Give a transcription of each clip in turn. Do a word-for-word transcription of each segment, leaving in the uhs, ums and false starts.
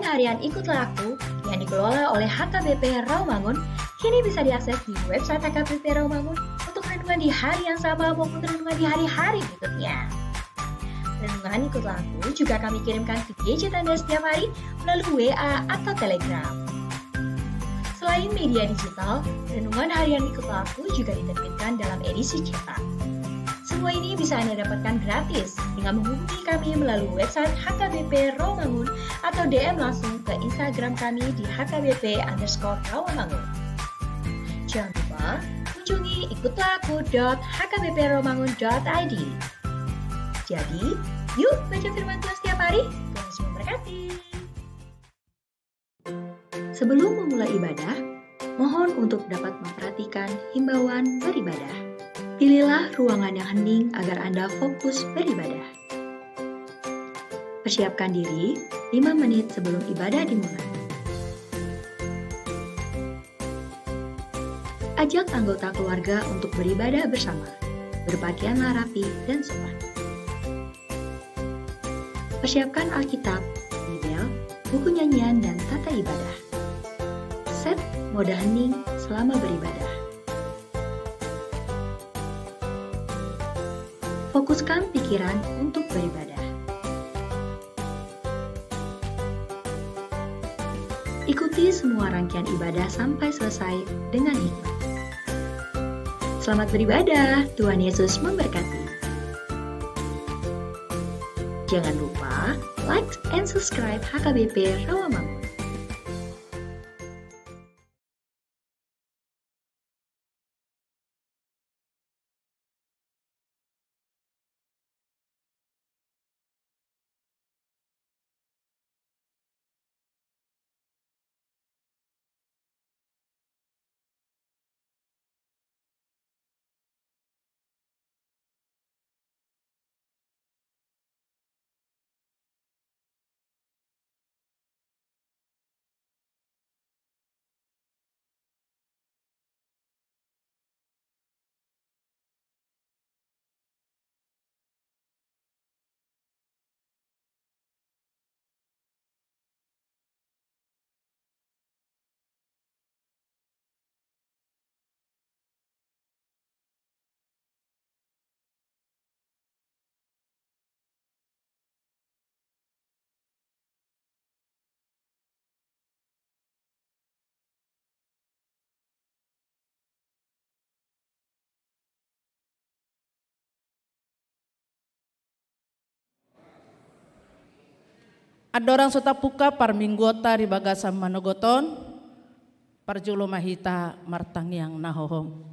Harian Ikutlah Aku yang dikelola oleh H K B P Rawamangun kini bisa diakses di website H K B P Rawamangun untuk renungan di hari yang sama maupun renungan di hari-hari berikutnya. Renungan Ikutlah Aku juga kami kirimkan ke gadget Anda setiap hari melalui W A atau Telegram. Selain media digital, renungan harian Ikutlah Aku juga diterbitkan dalam edisi cetak. Semua ini bisa Anda dapatkan gratis dengan menghubungi kami melalui website H K B P Rawamangun atau D M langsung ke Instagram kami di H K B P underscore Rawamangun. Jangan lupa kunjungi ikutlah aku dot H K B P rawamangun dot I D. Jadi, yuk baca firman Tuhan setiap hari. Tuhan Yesus memberkati. Sebelum memulai ibadah, mohon untuk dapat memperhatikan himbauan beribadah. Pilihlah ruangan yang hening agar Anda fokus beribadah. Persiapkan diri lima menit sebelum ibadah dimulai. Ajak anggota keluarga untuk beribadah bersama. Berpakaianlah rapi dan sopan. Persiapkan Alkitab, Bibel, buku nyanyian, dan tata ibadah. Set mode hening selama beribadah. Fokuskan pikiran untuk beribadah. Ikuti semua rangkaian ibadah sampai selesai dengan hikmat. Selamat beribadah, Tuhan Yesus memberkati. Jangan lupa like and subscribe H K B P Rawamangun. Andorang so tapungka parmingguonta di bagasan manogot on, parjolo ma hita martangiang na hohom.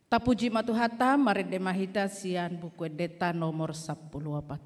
Tapuji ma Tuhanta, marende ma hita sian Buku Endenta nomor sampulu opat.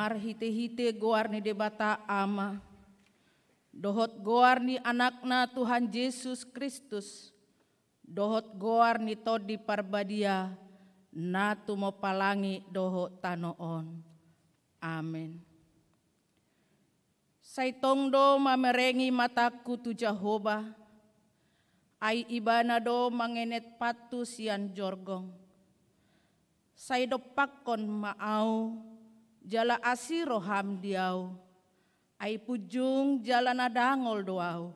Marhite-hite goar ni Debata Ama, dohot goar ni Anakna Tuhan Jesus Kristus, dohot goar ni Tondi Parbadia, na tumompa langit dohot tano on. Amen. Sai tong do mamerengi matangku tu Jahowa, ai Ibana do mangenet pathu sian jorgong. Sai dompakkon ma ahu, jala asi roham di ahu, ai punjung jala na dangol do ahu.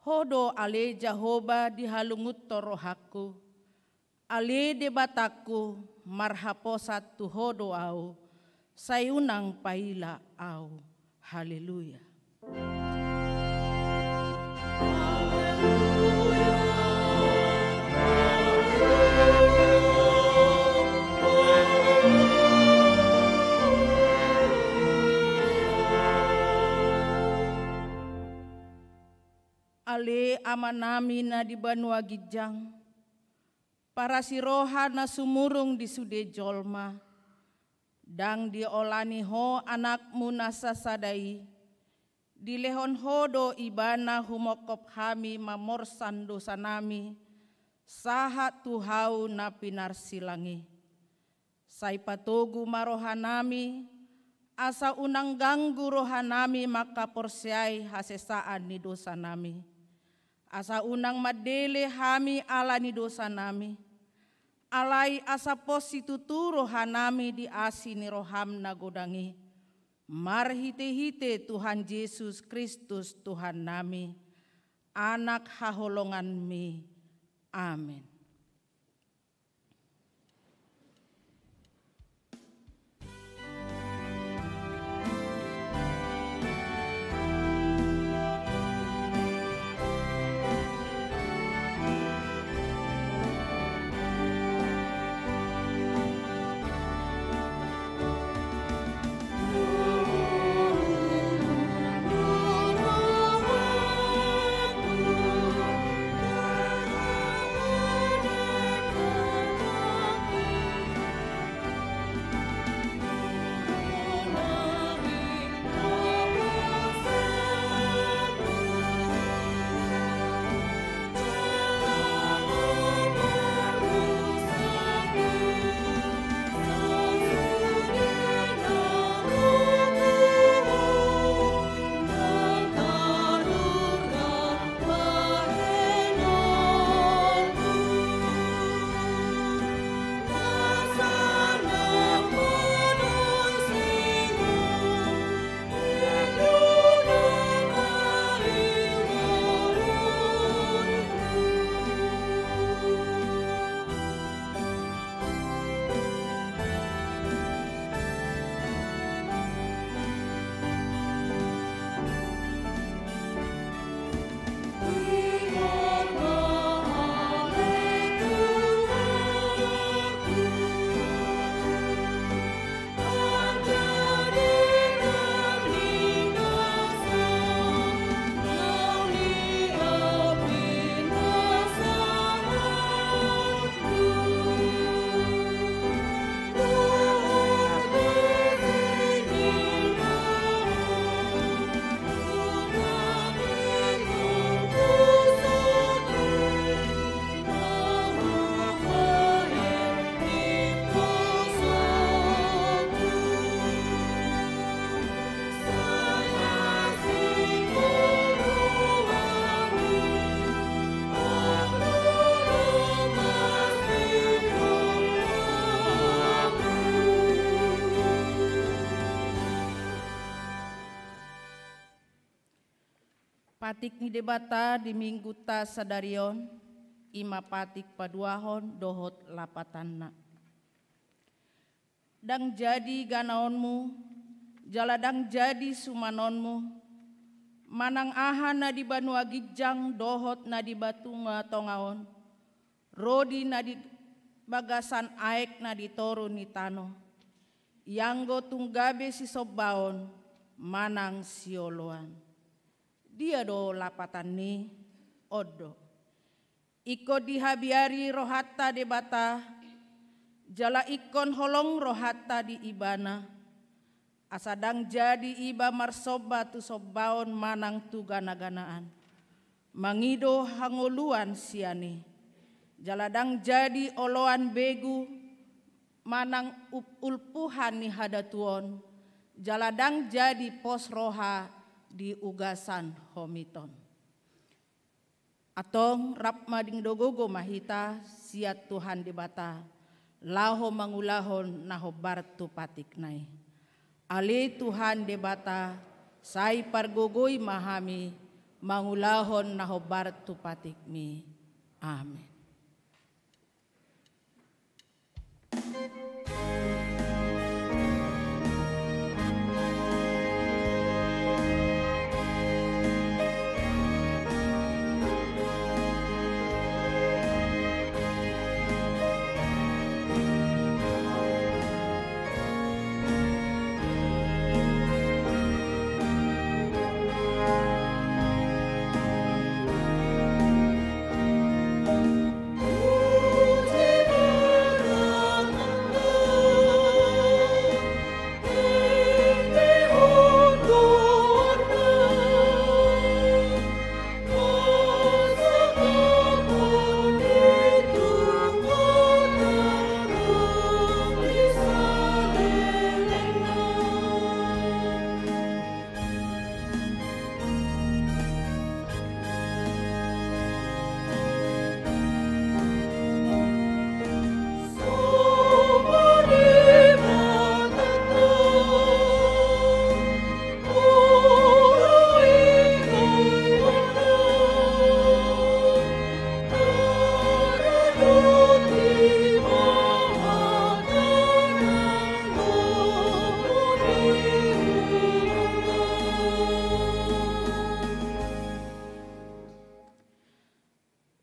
Ho do ale Jahowa dihalungunhon rohangku, ale Debatangku, marhaposan tu Ho do ahu, sai unang paila ahu. Haleluya. Ale Amanami na di banua ginjang, parasi roha na sumurung di sude jolma, ndang diolani Ho Anakmu na sasada i, dilehon Ho do Ibana humongkop hami mamorsan dosanami, sahat tu hau na pinarsilang i. Sai patogu ma rohanami, asa unang ganggu rohanami mangkaporseai hasesaan ni dosanami. Asa unang mandele hami ala ni dosanami. Alai asa pos situtu rohanami di asi ni roham na godang i. Marhite-hite Tuhan Jesus Kristus Tuhannami, Anak haholonganmi. Amen. Patik ni Debata di Minggunta sadari on, i ma patik paduahon dohot lapatanna. Ndang jadi ganaonmu, jala ndang jadi sumanonmu, manang aha na di banua ginjang dohot na di banua tonga on, ro di na di bagasan aek na di toru ni tano, ianggo tung gabe sisombaon manang sioloan. Dia do lapatan ni on do. Ingkon dihabiari rohanta Debata, jala ingkon holong rohanta di Ibana. Asa ndang jadi iba marsomba tu sombaon manang tu ganaganaan, mangido hangoluan sian i. Jala ndang jadi oloan begu manang up-, ulpuhan ni hadatuon, jala ndang jadi pos roha di ugasan homiton. Antong rap madingogo ma hita sian Tuhan Debata, laho mangulahon na hombar tu patikna i. Ale Tuhan Debata, sai pargogoi ma hami mangulahon na hombar tu patikmi. Amen.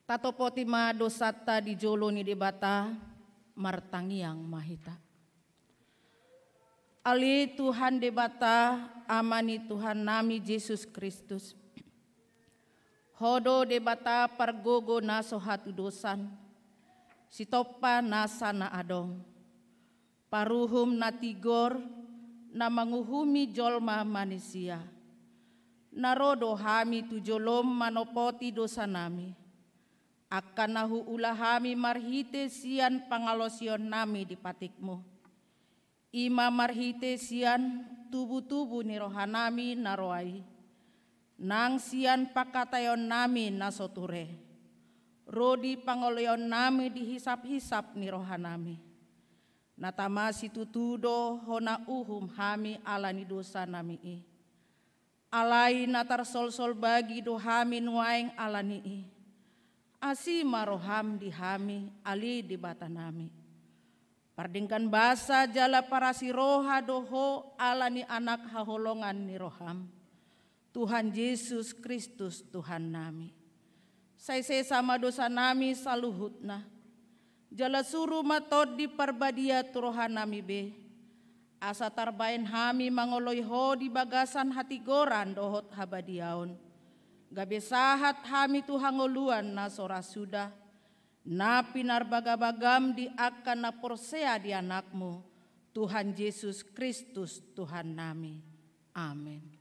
Tatopoti ma dosanta di jolo ni Debata, martangiang ma hita. Ale Tuhan Debata, Ama ni Tuhannami Jesus Kristus, Ho do Debata pargogo na so hatudosan, sitompa nasa na adong, paruhum na tigor, na manguhumi jolma manisia. Na ro do hami tu jolom manopoti dosanami, angka na huula hami marhite sian pangalaosionnami di patikmu. I ma marhite sian tubutubu ni rohanami na roa i, nang sian pangkataionnami na so ture, ro di pangoloionnami di hisaphisap ni rohanami. Na tama situtu do hona uhum hami ala ni dosanami i. Alai na tarsolsol bagi do hami nuaeng ala ni i. Asi ma roham di hami, ale Debatanami. Pardenggan basa jala parasi roha do Ho ala ni Anak haholongan ni roham, Tuhan Jesus Kristus Tuhannami. Sai sesa ma dosanami saluhutna. Jala suru ma Tondi Parbadia tu rohanami be, asa tarbaen hami mangoloi Ho di bagasan hatigoran dohot habadiaon, gabe sahat hami tu hangoluan na so ra suda, na pinarbagabagam di angka na porsea di Anakmu, Tuhan Jesus Kristus Tuhannami. Amen.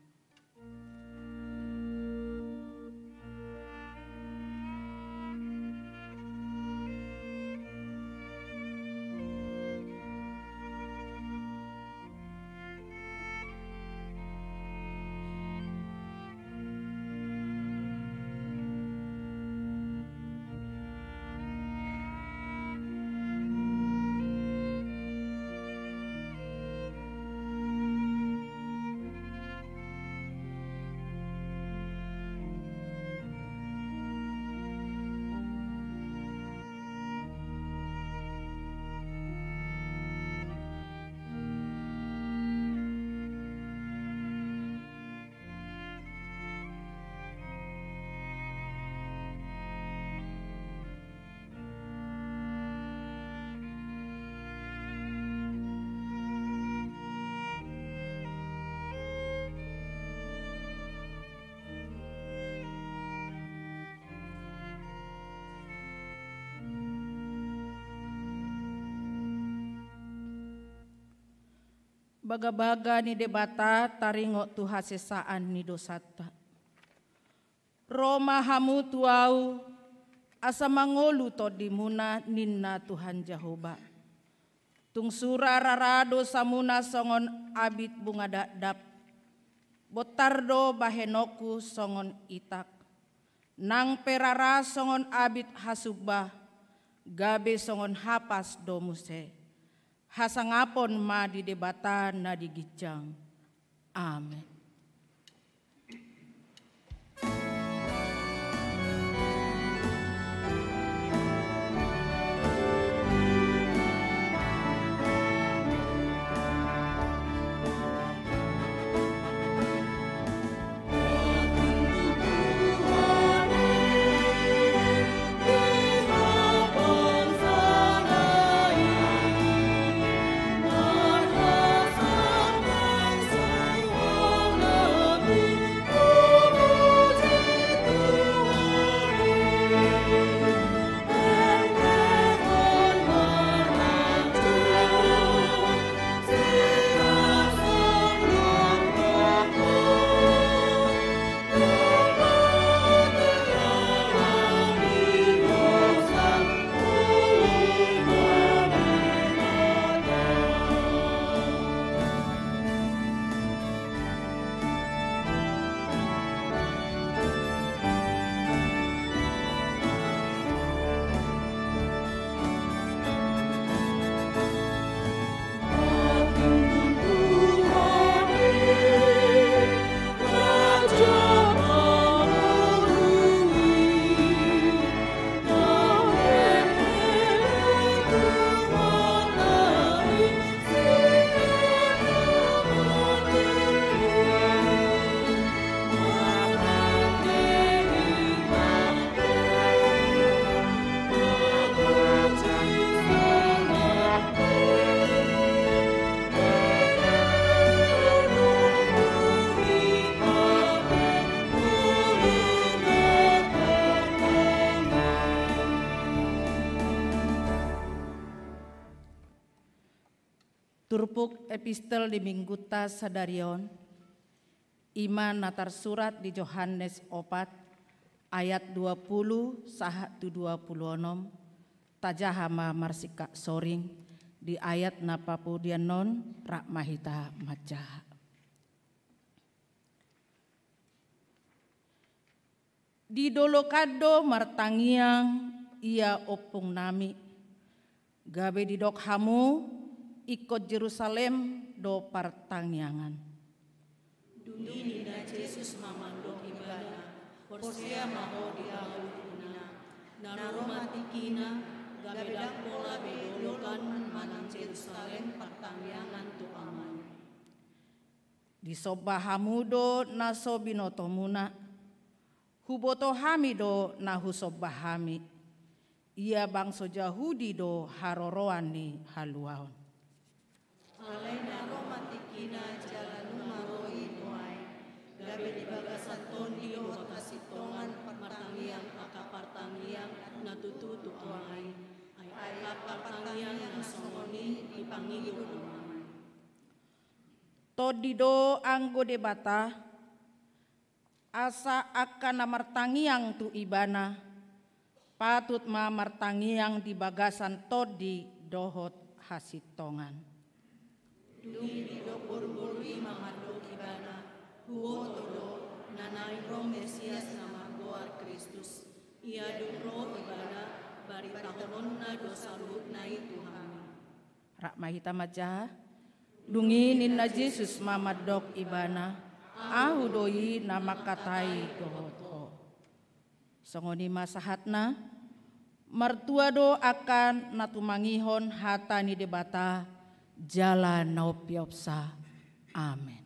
Bagabaga ni Debata taringot tu hasesaan ni dosanta. Ro ma hamu tu Ahu, asa mangolu tondimuna, ninna Tuhan Jahowa. Tung sura rara dosamuna songon abit bunga dakdak, bontar do bahenonku songon itak. Nang pe rara songon abit hasumba, gabe songon hapas do muse. Hasangapon ma di Debata na di ginjang. Amen. Turpuk epistel di minggunta sadari on, i ma na tarsurat di Johannes opat ayat dua pulu sahat tu dua pulu onom. Tajaha ma marsingkat soring di ayat na papudian on, rap ma hita manjaha. Di dolok an do martangiang ia ompung nami, gabe didok hamu ingkon Jerusalem do partangiangan. Dung i ninna Jesus ma mandok ibana, porsea ma ho di Ahu, ninna. Na ro ma tingkina, gabe ndang pola be dolok an manang Jerusalem partangiangan tu Ama i. Disomba hamu do na so binotomuna. Huboto hami do na husomba hami. Ia bangso Jahudi do haroroan ni haluaon. Alai na ro ma tingkina jala nunga ro i nuaeng, gabe di bagasan tondi dohot hasintongan martangiang angka partangiang na tutu tu Ama i. Ai angka partangiang na songon i dipangido do Ama i. Tondi do anggo Debata, asa angka na martangiang tu Ibana, patut ma martangiang di bagasan tondi dohot hasintongan. Dung i didok boruboru i ma mandok ibana, huboto do na naeng ro Mesias na margoar Kristus. Ia dung ro ibana, baritahononna do saluhutna i tu hami. Rap ma hita manjaha. Dung i ninna Jesus ma mandok ibana, Ahu do i na mangkatai dohot ho. Songon i ma sahatna. Martua do angka na tumangihon hata ni Debata jala na umpeopsa. Amen.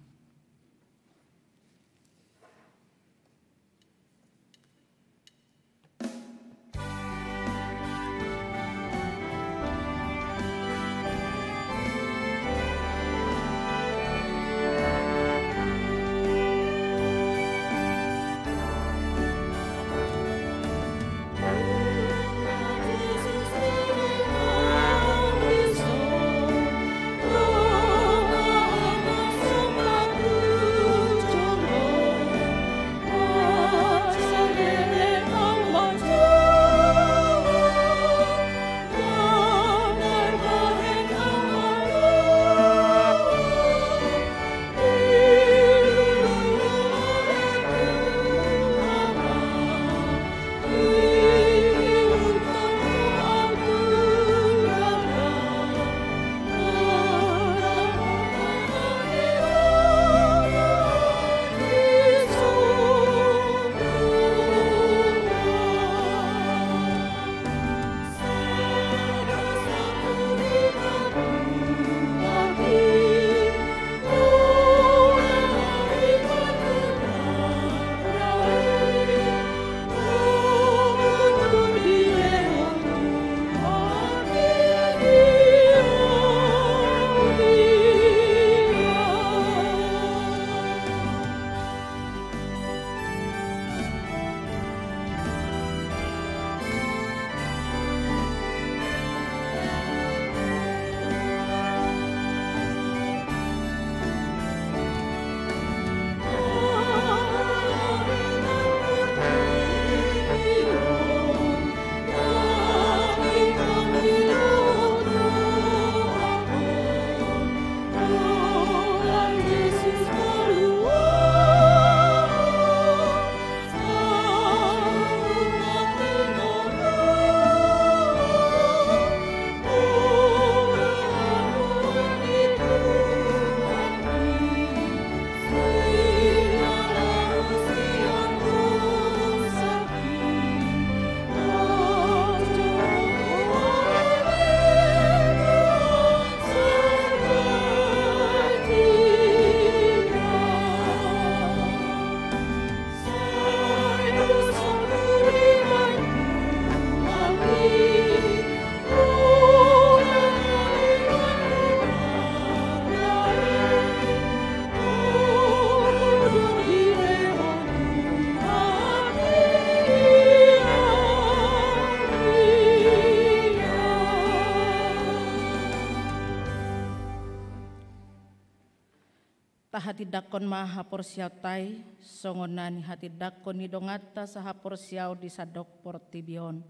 Hatindangkon ma haporseaonta i, songon na nihatindangkon ni donganta sahaporseaon di sandok portibi on,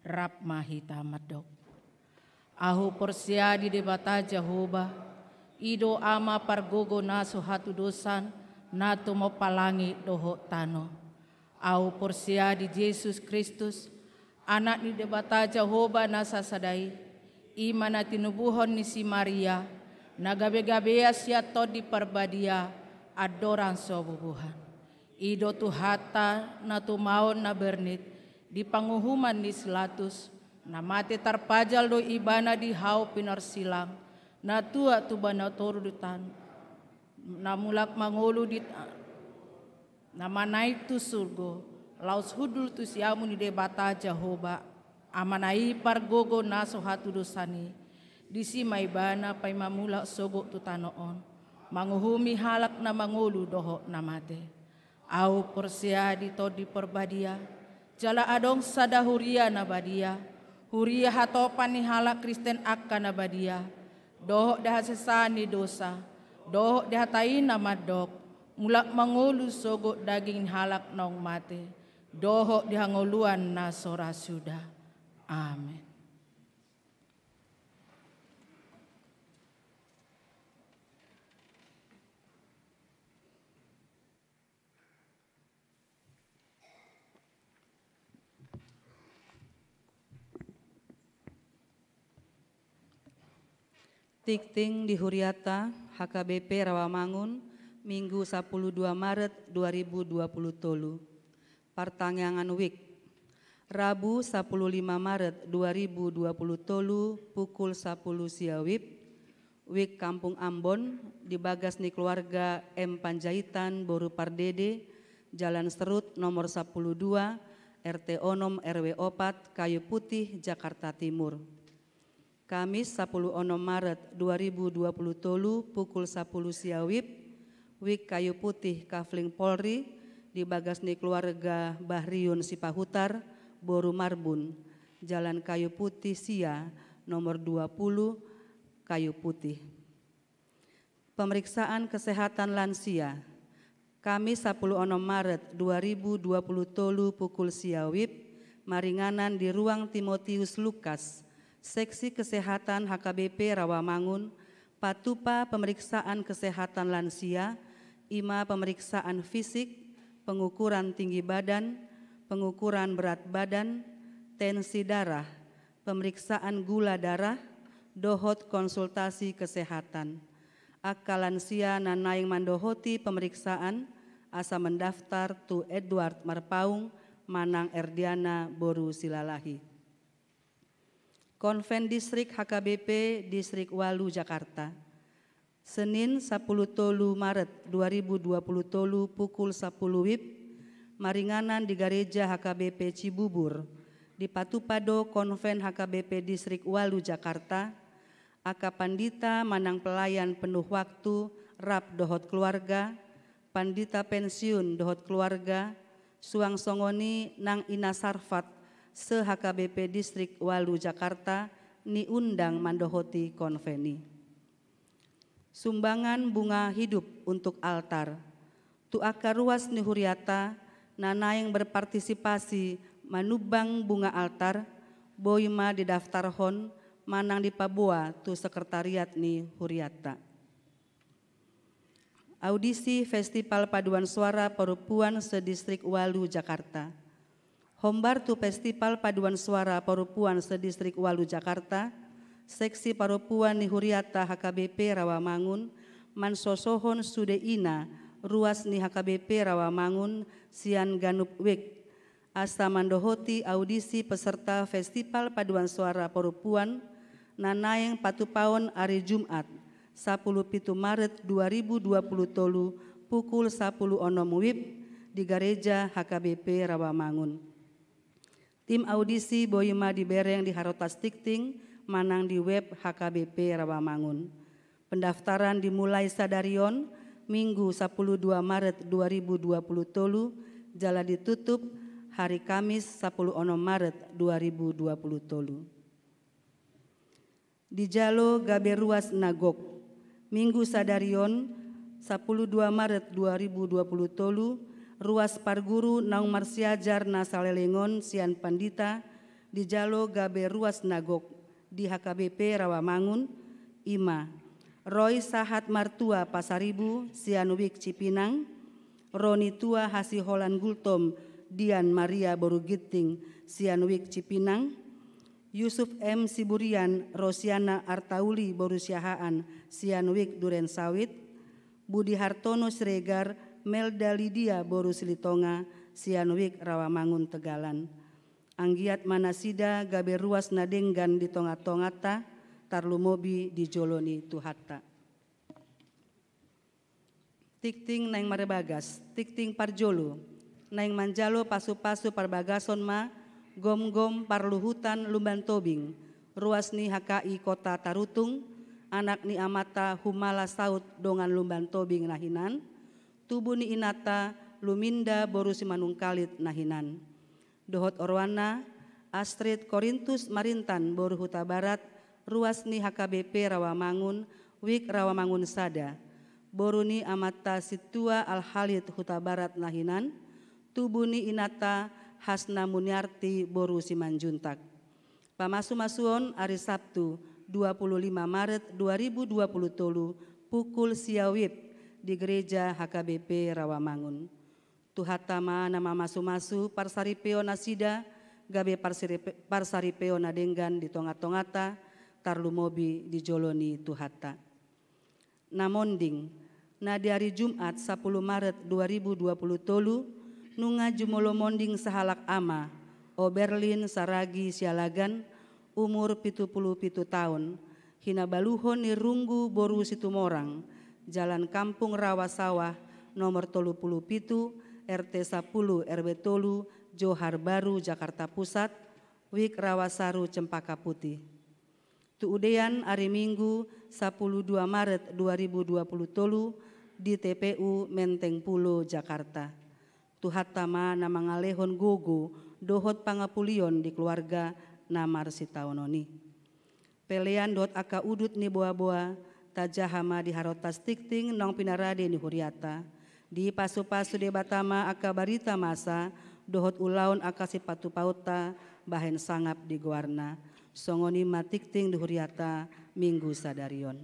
rap ma hita mandok. Ahu porsea di Debata Jahowa, i do Ama pargogo na so hatudosan, na tumompa langit dohot tano. Ahu porsea di Jesus Kristus, Anak ni Debata Jahowa na sasada i, i ma na tinubuhon ni si Maria, na gabegabean sian Tondi Parbadia, andorang so bubuhan. I do Tuhanta na tumaon na bernit di panguhuman ni si Latus, na mate tarpajal do ibana di hau pinarsilang, na tuat tu banua torutan, na mulak mangolu di, na manaek tu surgo, laos hundul tu siamun ni Debata Jahowa, Amana i pargogo na so hatudosan i. Disi ma ibana paima mulak sogot tu tano on, manguhumi halak na mangolu dohot na mate. Ahu porsea di Tondi Parbadia, jala adong sada huria na badia, huria hatopan ni halak Kristen angka na badia, dohot di hasesaan ni dosa, dohot di hata i na mandok, mulak mangolu sogot daging ni halak naung mate, dohot di hangoluan na so ra suda. Amen. Tingting di huriata H K B P Rawamangun, Minggu sapuluh dua Maret dua ribu dua puluh tolu. Partangiangan wijk. Rabu sapuluh lima Maret dua ribu dua puluh tolu pukul sapuluh sia wib, wijk Kampung Ambon, di bagas ni keluarga M Panjaitan boru Pardede, Jalan Serut nomor sapuluh dua, R T onom, R W opat, Kayu Putih, Jakarta Timur. Kamis sapuluh onom Maret dua ribu dua puluh tolu pukul sapuluh sia wib, wijk Kayu Putih Kafling Polri, di bagas ni keluarga Bahriun Sipahutar boru Marbun, Jalan Kayu Putih sia, nomor dua puluh, Kayu Putih. Pemeriksaan kesehatan lansia. Kamis sapuluh onom Maret dua ribu dua puluh tolu pukul sia wib, maringanan di ruang Timotius Lukas, Seksi Kesehatan H K B P Rawamangun, patupa pemeriksaan kesehatan lansia, i ma pemeriksaan fisik, pengukuran tinggi badan, pengukuran berat badan, tensi darah, pemeriksaan gula darah, dohot konsultasi kesehatan. Angka lansia na naeng mandohoti pemeriksaan, asa mendaftar tu Edward Marpaung manang Erdiana boru Silalahi. Konven Distrik H K B P Distrik Walu Jakarta. Senin sapuluh tolu Maret dua ribu dua puluh tolu pukul sapuluh wib, maringanan di gareja H K B P Cibubur. Dipatupa do konven H K B P Distrik Walu Jakarta, angka pandita manang pelayan penuh waktu rap dohot keluarga, pandita pensiun dohot keluarga, suang songon i nang ina sarfat se-H K B P Distrik Walu Jakarta niundang mandohoti konven i. Sumbangan bunga hidup untuk altar. Tu angka ruas ni huriata na naeng berpartisipasi manumbang bunga altar, boi ma didaftarhon manang dipaboa tu sekretariat ni huriata. Audisi Festival Paduan Suara Parompuan se-Distrik Walu Jakarta. Hombar tu Festival Paduan Suara Parompuan se-Distrik Walu Jakarta, Seksi Parompuan ni huriata H K B P Rawamangun mansosohon sude ina ruas ni H K B P Rawamangun sian ganup wijk, asa mandohoti audisi peserta Festival Paduan Suara Parompuan na naeng patupaon ari Jumat, sapuluh pitu Maret dua ribu dua puluh tolu, pukul sapuluh onom wib, di gareja H K B P Rawamangun. Tim audisi boi ma dibereng di harotas tingting manang di web H K B P Rawamangun. Pendaftaran dimulai sadari on, Minggu sapuluh dua Maret dua ribu dua puluh tolu, jala ditutup hari Kamis sapuluh onom Maret dua ribu dua puluh tolu. Dijalo gabe ruas na gok. Minggu sadari on, Sapuluh dua Maret dua ribu dua puluh tolu, ruas parguru naung marsiajar na saleleng on sian pandita, dijalo gabe ruas na gok di H K B P Rawamangun, i ma: Roy Sahat Martua Pasaribu sian Wik Cipinang, Roni Tua Hasiholan Gultom Dian Maria boru Ginting sian Wik Cipinang, Yusuf M Siburian Rosiana Artauli boru Siahaan sian Wik Duren Sawit, Budi Hartono Siregar Melda Lidia boru Silitonga sian Wik Rawamangun Tegalan. Anggiat ma nasida gabe ruas na denggan di tongatonganta, tarlumobi di jolo ni Tuhanta. Tingting naeng marbagas, tingting parjolo, naeng manjalo pasupasu parbagason ma gomgom parluhutan Lumban Tobing, ruas ni H K I Kota Tarutung, anak ni amanta Humala Saut dongan Lumban Tobing na hinan, tubu ni inanta Luminda boru Simanungkalit na hinan. Dohot oroanna, Astrid Korintus Marintan boru Hutabarat, ruas ni H K B P Rawamangun, Wik Rawamangun Sada. Boru ni amanta Sintua Alhalid Hutabarat na hinan, tubu ni inanta Hasna Muniarti boru Simanjuntak. Pamasumasuon ari Sabtu, dua puluh lima Maret dua ribu dua puluh tolu, pukul sia wib, di Gereja H K B P Rawamangun. Tuhanta ma na mamasumasu parsaripeon nasida, gabe parsaripe-, parsaripeon na denggan di tongatonganta, tarlumobi di jolo ni Tuhanta. Na monding, na di ari Jumat sapuluh Maret dua ribu dua puluh tolu, nunga jumolo monding sahalak ama, Oberlin Saragi Sialagan, umur pitu puluh pitu taon, hinabaluhon ni Runggu boru Situmorang, Jalan Kampung Rawa Sawah, nomor tolu puluh pitu, R T sapuluh, R W tolu, Johar Baru, Jakarta Pusat, Wik Rawasaru Cempaka Putih. Tu udean ari Minggu, sapuluh dua Maret dua ribu dua puluh tolu, di T P U Menteng Pulo, Jakarta. Tuhanta ma na mangalehon gogo dohot pangapulion di keluarga na marsitaonon i. Pelean dohot angka udut ni boaboa, tajaha ma di harotas tingting naung pinarade ni hurianta. Dipasupasu Debata ma angka barita masa dohot ulaon angka sipatupaonta bahen sangap di goarna. Songon i ma tingting di hurianta Minggu sadari on.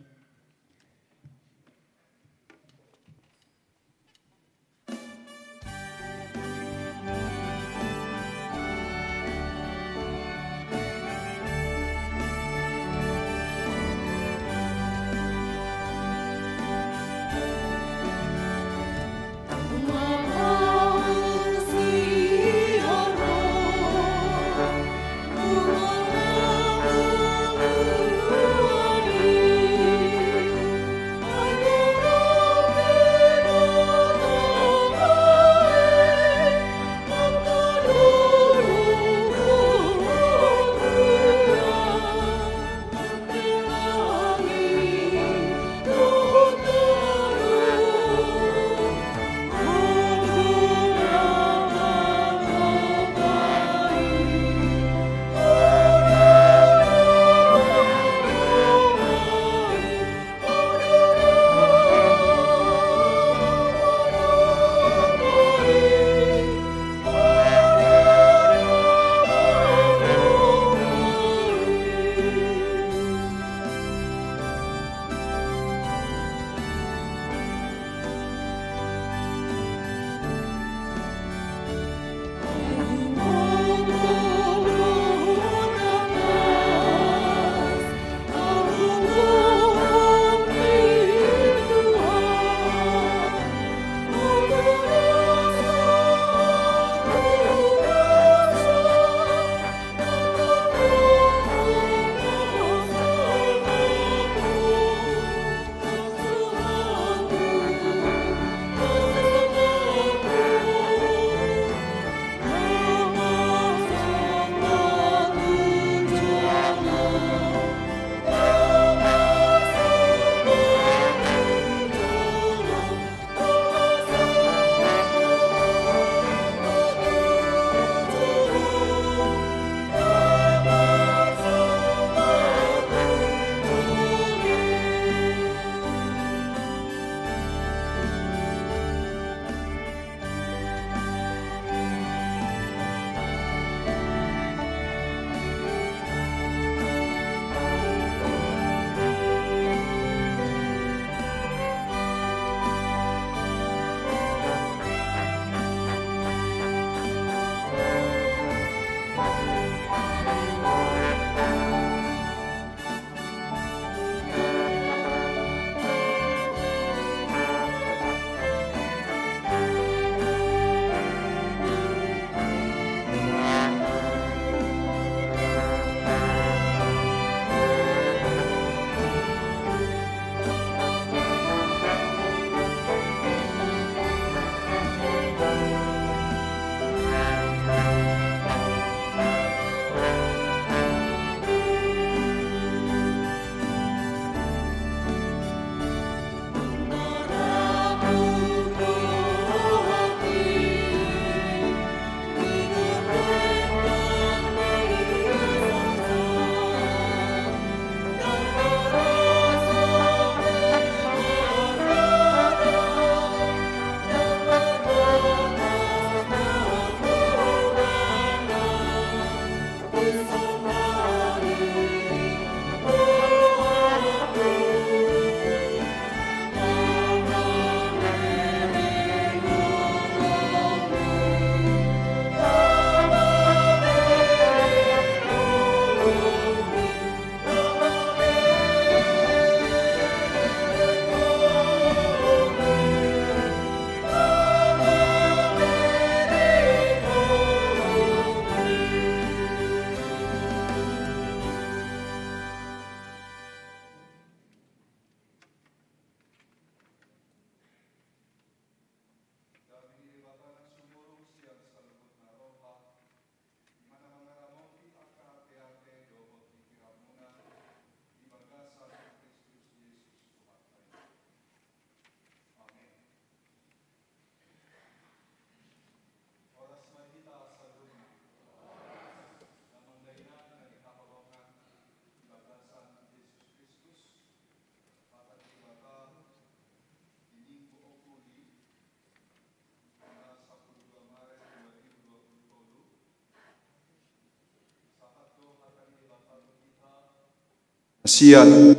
Sian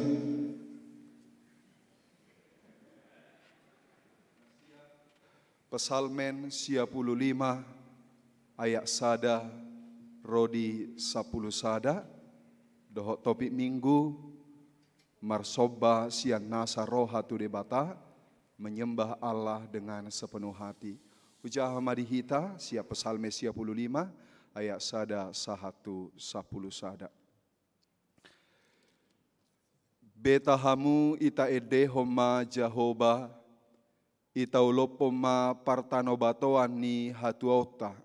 Psalmen sia pulu lima ayat sada ro di sapulu sada, dohot topik Minggu, marsomba sian nasa roha tu Debata, menyembah Allah dengan sepenuh hati. Hujaha ma di hita sian Psalmen sia pulu lima ayat sada sahat tu sapulu sada. Beta hamu, itaendehon ma Jahowa, itaolophon ma partanobatoan ni hatuaonta.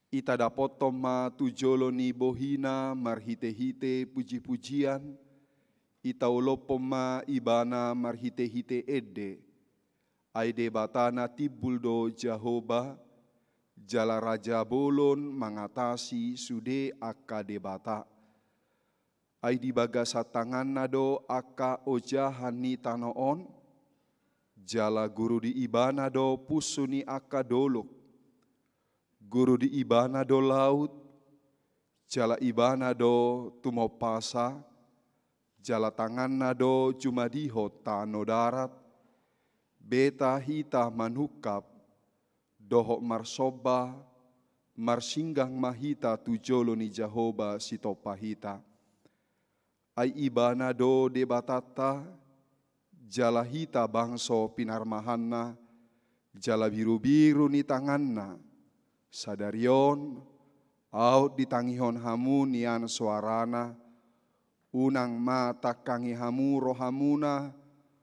Itadapothon ma tu jolo ni bohina marhitehite pujipujian, itaolophon ma ibana marhitehite ende. Ai Debata na timbul do Jahowa, jala raja bolon mangatasi sude angka debata. Ai di bagasan tanganna do angka ojahan ni tano on, jala guru di ibana do punsu ni angka dolok. Guru di ibana do laut, jala ibana do tumompasa, jala tanganna do jumadihon tano darat. Beta hita manungkap, dohot marsomba, marsinggang ma hita tu jolo ni Jahowa sitompa hita. Ai ibana do Debatanta, jala hita bangso pinarmahanna, jala birubiru ni tanganna. Sadari on, aut ditangihon hamu nian soarana, unang ma tangkangi hamu rohamuna,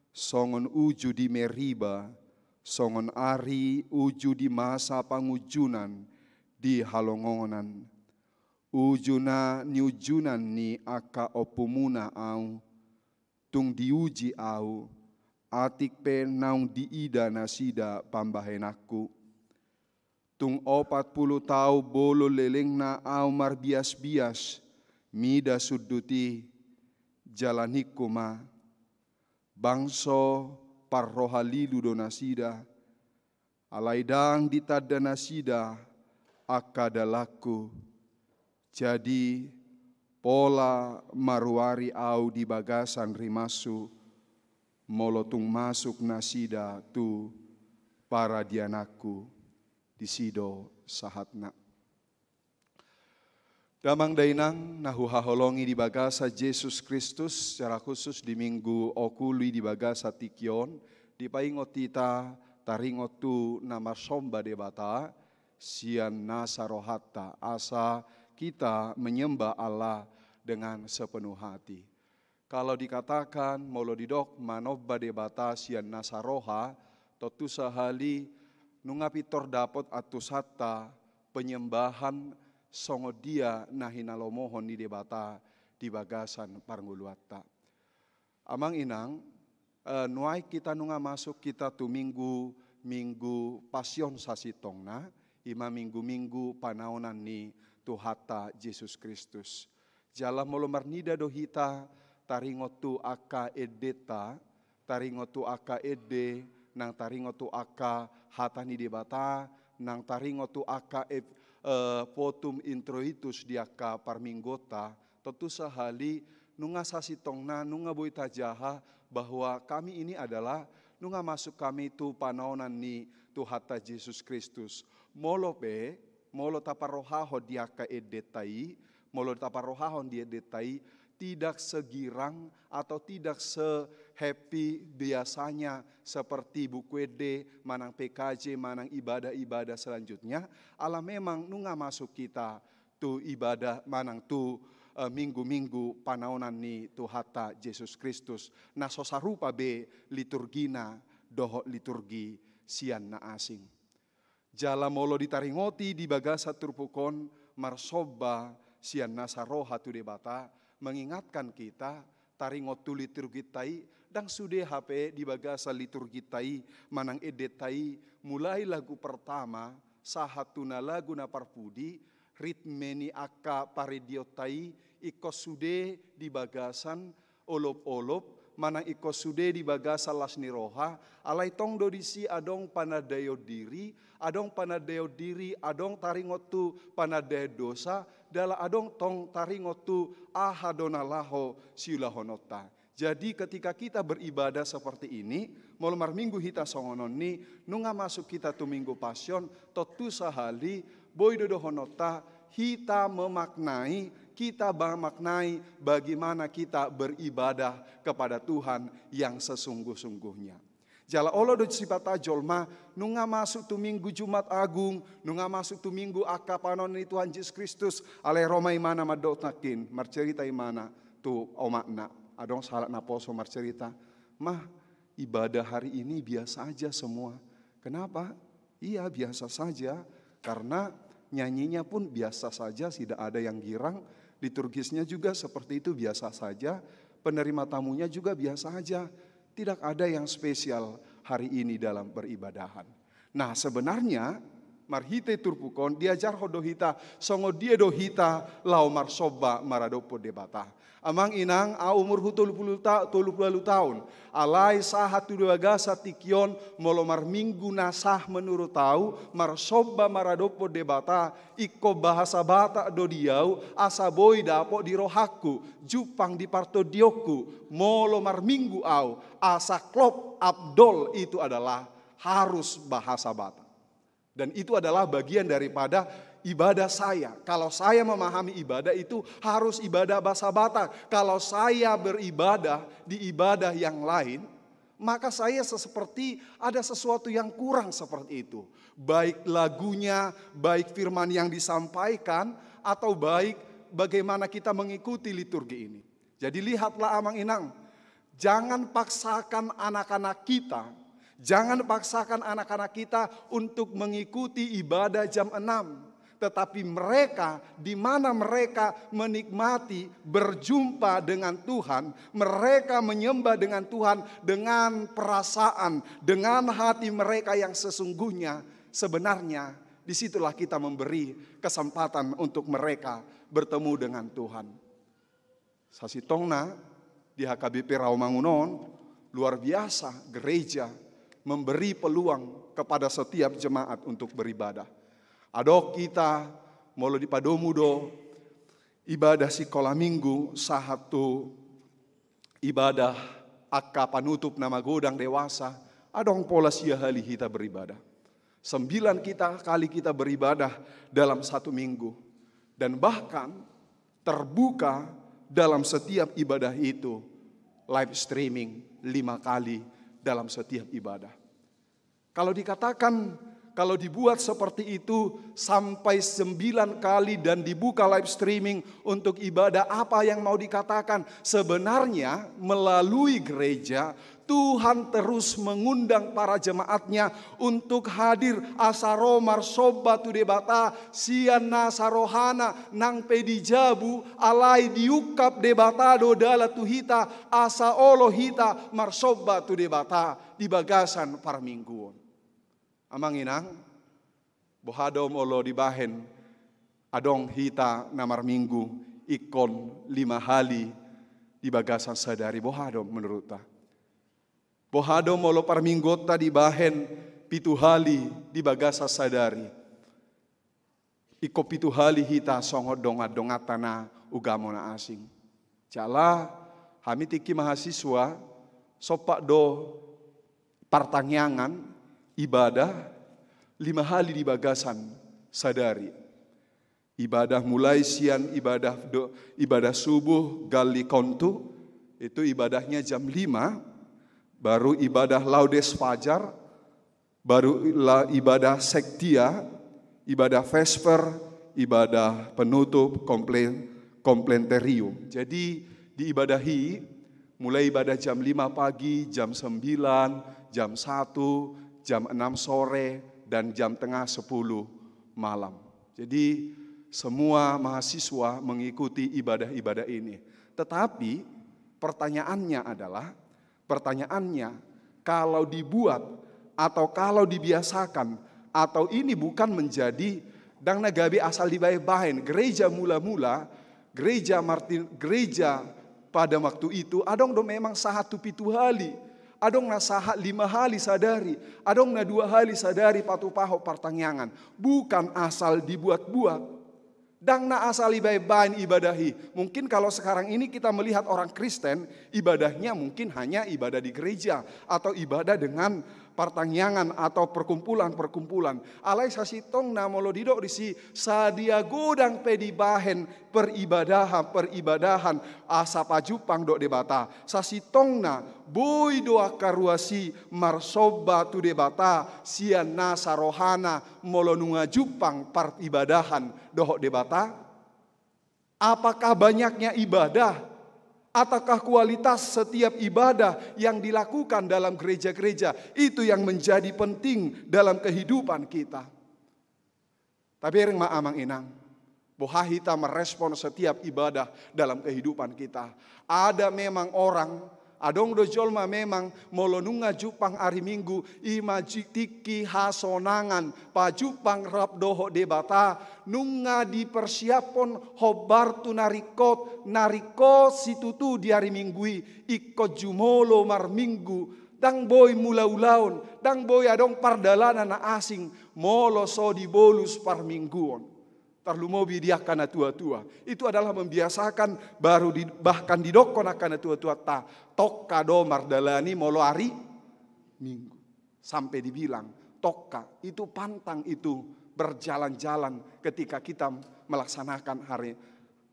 songon uju di Meriba, songon ari uju di masa pangunjunan di halongonan. Uju na niunjunan ni angka ompumuna ahu, tung diuji ahu, atik pe naung diida nasida pambahenanku. Tung opat pulu taon bolon lelengna ahu marbiasbias mida sundut i, jala ningku ma, bangso parroha lilu do nasida, alai ndang ditanda nasida angka dalanku. Jadi, pola maruari ahu di bagasan rimashu, molo tung masuk nasida tu paradiananku. Disi do sahatna. Damang dainang na huhaholongi di bagasan Jesus Kristus, secara khusus di Minggu Okuli di bagasan tingki on, dipaingot hita taringot tu na marsomba Debata sian nasa rohanta, asa kita menyembah Allah dengan sepenuh hati. Kalau dikatakan, molo didok manomba Debata sian nasa roha, tontu sahali nunga pintor dapot antusanta penyembahan songon dia na hinalomohon ni Debata di bagasan parngoluanta. Amang inang, eh, nuaeng hita nunga masuk hita tu minggu, minggu Pasion sasintongna, ima minggu-minggu panaonan ni Tuhanta Jesus Kristus. Jala molo marnida do hita taringot tu angka endenta, taringot tu angka ende, nang taringot tu angka hata ni Debata, nang taringot tu angka ep-, eh, votum introitus di angka parmingguonta, tontu sahali nunga sasintongna, nunga boi tajaha bahwa kami ini adalah nunga masuk kami tu panaonan ni Tuhanta Jesus Kristus. Molo pe, molo taparrohahon di angka endenta i, molo taparrohahon di endenta i, tidak segirang atau tidak se-happy biasanya seperti Buku Ende, manang P K J, manang ibadah-ibadah selanjutnya, ala memang nunga masuk hita tu ibadah manang tu, eh, minggu-minggu panaonan ni Tuhanta Jesus Kristus, na so sarupa be liturgina dohot liturgi sian na asing. Jala molo ditaringoti di bagasan turpuk on marsomba sian nasa roha tu Debata, mengingatkan kita taringot tu liturginta i, ndang sude hape di bagasan liturginta i manang endenta i, mulai lagu pertama sahat tu na lagu na parpudi, ritme ni angka parendeonta i ingkon sude di bagasan olop-olop manang ingkon sude di bagasan las ni roha, alai tong do disi adong panandaion diri, adong panandaion diri, adong taringot tu panandaion dosa, jala adong tong taringot tu aha do na laho siulahononta. Jadi ketika kita beribadah seperti ini, molo marminggu hita songon on ni, nunga masuk hita tu Minggu Pasion, tontu sahali, boi do dohononta, hita memaknai, kita memaknai bagaimana kita beribadah kepada Tuhan yang sesungguh-sungguhnya. Jala olo do sipata jolma, nunga masuk tu Minggu Jumat Agung, nunga masuk tu Minggu angka panon ni Tuhan Jesus Kristus, alai ro ma imana mandok nangkin, marcerita imana tu omakna, adong sahalak na poso marcerita, "Mah, ibadah hari ini biasa aja semua." Kenapa? Iya, biasa saja, karena nyanyinya pun biasa saja, tidak ada yang girang, liturgisnya juga seperti itu, biasa saja, penerima tamunya juga biasa aja. Tidak ada yang spesial hari ini dalam peribadahan. Nah, sebenarnya marhite turpuk on diajarhon do hita songon dia do hita laho marsomba maradophon Debata. Amang inang, au umurhu tolu pulu ta-, tolu pulu ualu taon. Alai sahat tu di bagasan tingki on, molo marminggu na sah menurut au, marsomba maradophon Debata, ingkon bahasa Batak do di au, asa boi dapot di rohangku, jumpang di partondionku, molo marminggu au, asa klop, afdol itu adalah harus bahasa Batak. Dan itu adalah bagian daripada ibadah saya. Kalau saya memahami ibadah itu harus ibadah bahasa Batak. Kalau saya beribadah di ibadah yang lain, maka saya seperti ada sesuatu yang kurang seperti itu. Baik lagunya, baik firman yang disampaikan, atau baik bagaimana kita mengikuti liturgi ini. Jadi lihatlah amang inang, jangan paksakan anak-anak kita, jangan paksakan anak-anak kita untuk mengikuti ibadah jam enam. Tetapi mereka, di mana mereka menikmati berjumpa dengan Tuhan, mereka menyembah dengan Tuhan dengan perasaan, dengan hati mereka yang sesungguhnya, sebenarnya disitulah kita memberi kesempatan untuk mereka bertemu dengan Tuhan. Sasintongna di H K B P Rawamangun on, luar biasa gereja memberi peluang kepada setiap jemaat untuk beribadah. Adong hita molo dipadomu do ibadah sikola minggu sahat tu ibadah angka panutup na magodang dewasa, adong pola sia hali hita beribadah. Sembilan kita kali kita beribadah dalam satu minggu. Dan bahkan terbuka dalam setiap ibadah itu live streaming lima kali dalam setiap ibadah. Kalau dikatakan, kalau dibuat seperti itu sampai sembilan kali dan dibuka live streaming untuk ibadah, apa yang mau dikatakan? Sebenarnya melalui gereja, Tuhan terus mengundang para jemaatnya untuk hadir asa ro marsomba tu Debata, sian nasa rohana nang pe di jabu, alai diungkap Debata do dalan tu hita, asa olo hita marsomba tu Debata di bagasan parmingguon. Amang inang, boha do molo dibahen adong hita na marminggu ingkon lima hali di bagasan sadari, boha do menurutta? Boha do molo parmingguonta dibahen pitu hali di bagasan sadari? Ingkon pitu hali hita songon dongan-donganta na ugamo na asing. Jala hami tingki mahasiswa, sompat do partangiangan ibadah lima hali di bagasan sadari. Ibadah mulai sian ibadah do, ibadah subuh Gallikontu, itu ibadahnya jam lima, baru ibadah Laudes Fajar, baru la-, ibadah Sektia, ibadah Vesper, ibadah penutup, komple-, Complementarium. Jadi di ibadah i, mulai ibadah jam lima pagi, jam sembilan, jam satu, jam enam sore, dan jam tengah sepuluh malam. Jadi semua mahasiswa mengikuti ibadah-ibadah ini. Tetapi pertanyaannya adalah, pertanyaannya, kalau dibuat atau kalau dibiasakan atau ini bukan menjadi, ndang na gabe asal dibahen-bahen. Gereja mula-mula, gereja Martin, gereja Pada waktu itu, adong do memang sahat tu pitu hali, adong na sahat lima hali sadari, adong na dua hali sadari patupahon partangiangan. Bukan asal dibuat-buat. Ndang na asal ibaen-baen ibadah i. Mungkin kalau sekarang ini kita melihat orang Kristen, ibadahnya mungkin hanya ibadah di gereja atau ibadah dengan partangiangan atau perkumpulan-perkumpulan. Alai sasintongna molo didok disi, sadia godang pe dibaen peribadahan-peribadahan asa pajumpang dohot Debata. Sasintongna boi do angka ruas i marsomba tu Debata sian nasa rohana molo nunga jumpang paribadahan dohot Debata? Apakah banyaknya ibadah ataukah kualitas setiap ibadah yang dilakukan dalam gereja-gereja itu yang menjadi penting dalam kehidupan kita? Tabereng ma amang inang, boha hita merespon setiap ibadah dalam kehidupan kita. Ada memang orang, adong do jolma memang molo nunga jumpang ari Minggu, i ma tingki hasonangan, pajumpang rap dohot Debata, nunga dipersiaphon hombar tu na ringkot, na ringkot situtu di ari Minggu i, ingkon jumolo marminggu, ndang boi mulaulaon, ndang boi adong pardalanan na asing, molo so dibolus parmingguon. Tarlumobi di angka na tua-tua. Itu adalah membiasakan, baru di, bahkan didokkon angka na tua-tuanta, tongka do mardalani molo ari Minggu. Sampai dibilang, tongka, itu pantang itu berjalan-jalan ketika kita melaksanakan hari,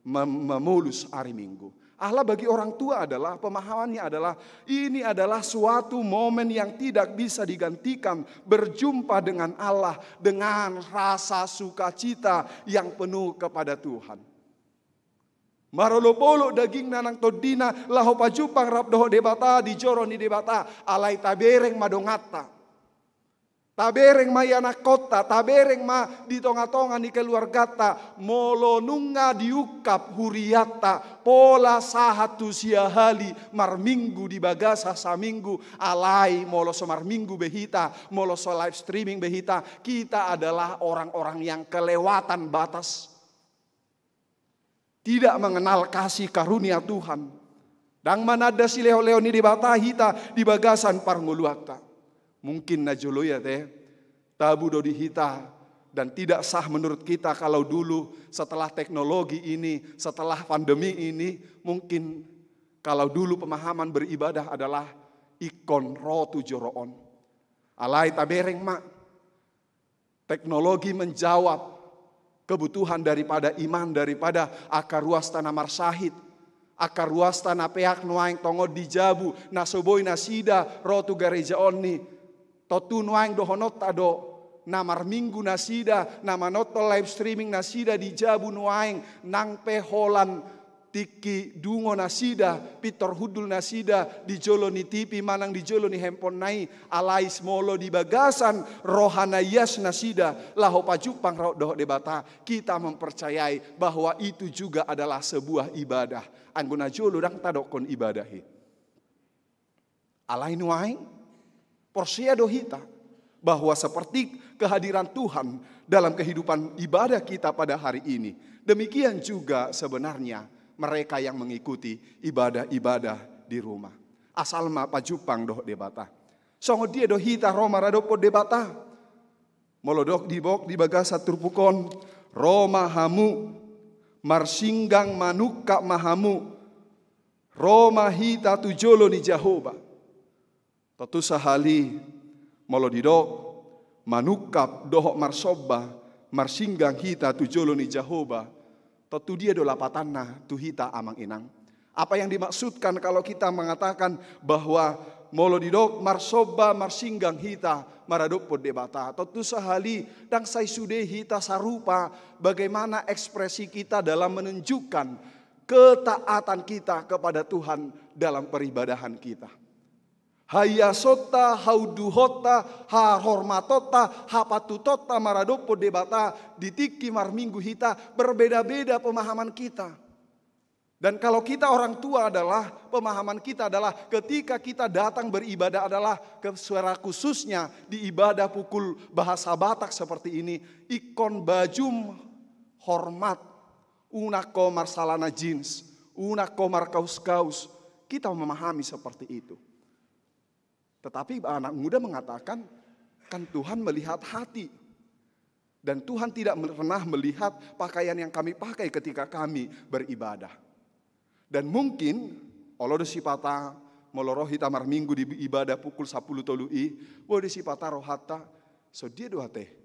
mem-, memolus hari Minggu. Ala bagi orang tua adalah, pemahamannya adalah, ini adalah suatu momen yang tidak bisa digantikan, berjumpa dengan Allah dengan rasa sukacita yang penuh kepada Tuhan. Marolopolop dagingna nang tondina laho pajumpang rap dohot Debata di joro ni Debata, alai tabereng ma donganta. Tabereng ma ianakkonta, tabereng ma di tonga-tonga ni keluarganta, molo nunga diungkap hurianta, pola sahat tu sia hali marminggu di bagasan saminggu, alai molo so marminggu be hita, molo so live streaming be hita, kita adalah orang-orang yang kelewatan batas. Tidak mengenal kasih karunia Tuhan. Ndang mananda silehonlehon ni Debata hita di bagasan parngoluanta. Mungkin na jolo i ate, tabu do di hita, dan tidak sah menurut kita kalau dulu setelah teknologi ini, setelah pandemi ini, mungkin kalau dulu pemahaman beribadah adalah ingkon ro tu joro on. Alai tabereng ma, teknologi menjawab kebutuhan daripada iman, daripada angka ruasta na marsahit, angka ruasta na peak nuaeng tongon di jabu, na so boi nasida ro tu gareja on i. Tontu nuaeng dohononta do, na marminggu nasida, na manonton live streaming nasida di jabu nuaeng, nang pe holan tingki dungo nasida, pintor hundul nasida di jolo ni T V manang di jolo ni handphone na i, alai molo di bagasan roha na ias nasida laho pajumpang rap dohot Debata, kita mempercayai bahwa itu juga adalah sebuah ibadah. Anggo na jolo ndang tadokkon ibadah i. Alai nuaeng, porsea do hita bahwa seperti kehadiran Tuhan dalam kehidupan ibadah kita pada hari ini, demikian juga sebenarnya mereka yang mengikuti ibadah-ibadah di rumah. Asal ma pajumpang dohot Debata. Songon dia do hita ro maradophon Debata? Molo didok di bagasan turpuk on, ro ma hamu, marsinggang manungkap ma hamu, ro ma hita tu jolo ni Jahowa. Tontu sahali, molo didok manungkap dohot marsomba, marsinggang hita tu jolo ni Jahowa, tontu dia do lapatanna tu hita amang inang? Apa yang dimaksudkan kalau kita mengatakan bahwa molo didok marsomba, marsinggang hita maradophon Debata? Tontu sahali, ndang sai sude hita sarupa bagaimana ekspresi kita dalam menunjukkan ketaatan kita kepada Tuhan dalam peribadahan kita. Haiasonta, haunduhonta, hahormatonta, hapatutonta maradophon Debata di tingki marminggu hita, berbeda-beda pemahaman kita. Dan kalau kita orang tua adalah, pemahaman kita adalah ketika kita datang beribadah adalah ke-, secara khususnya di ibadah pukul bahasa Batak seperti ini, ingkon bajum hormat, unang ho marsalana jeans, Unang ho markaus-kaus. Kita memahami seperti itu. Tetapi anak muda mengatakan, kan Tuhan melihat hati. Dan Tuhan tidak pernah melihat pakaian yang kami pakai ketika kami beribadah. Dan mungkin, olo do sipata, molo ro hita marminggu di ibadah pukul sampulu tolu i, boi do sipata rohanta, songon dia do ate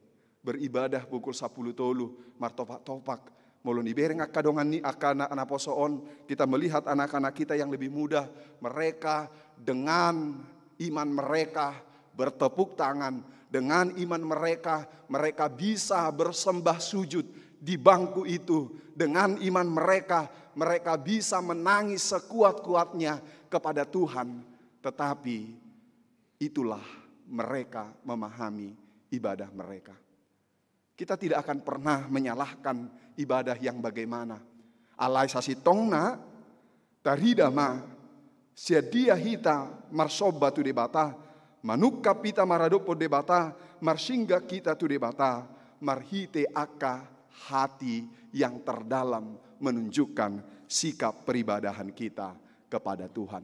beribadah pukul sampulu tolu, martopak-topak. Molo nibereng angka dongan ni angka na, naposo on, kita melihat anak-anak kita yang lebih muda, mereka dengan iman mereka bertepuk tangan, dengan iman mereka, mereka bisa bersembah sujud di bangku itu, dengan iman mereka, mereka bisa menangis sekuat-kuatnya kepada Tuhan. Tetapi itulah mereka memahami ibadah mereka. Kita tidak akan pernah menyalahkan ibadah yang bagaimana. Alai sasintongna, tarida ma, sian dia hita marsomba tu Debata, manungkap hita maradophon Debata, marsinggah hita tu Debata, marhite angka hati yang terdalam menunjukkan sikap peribadahan kita kepada Tuhan.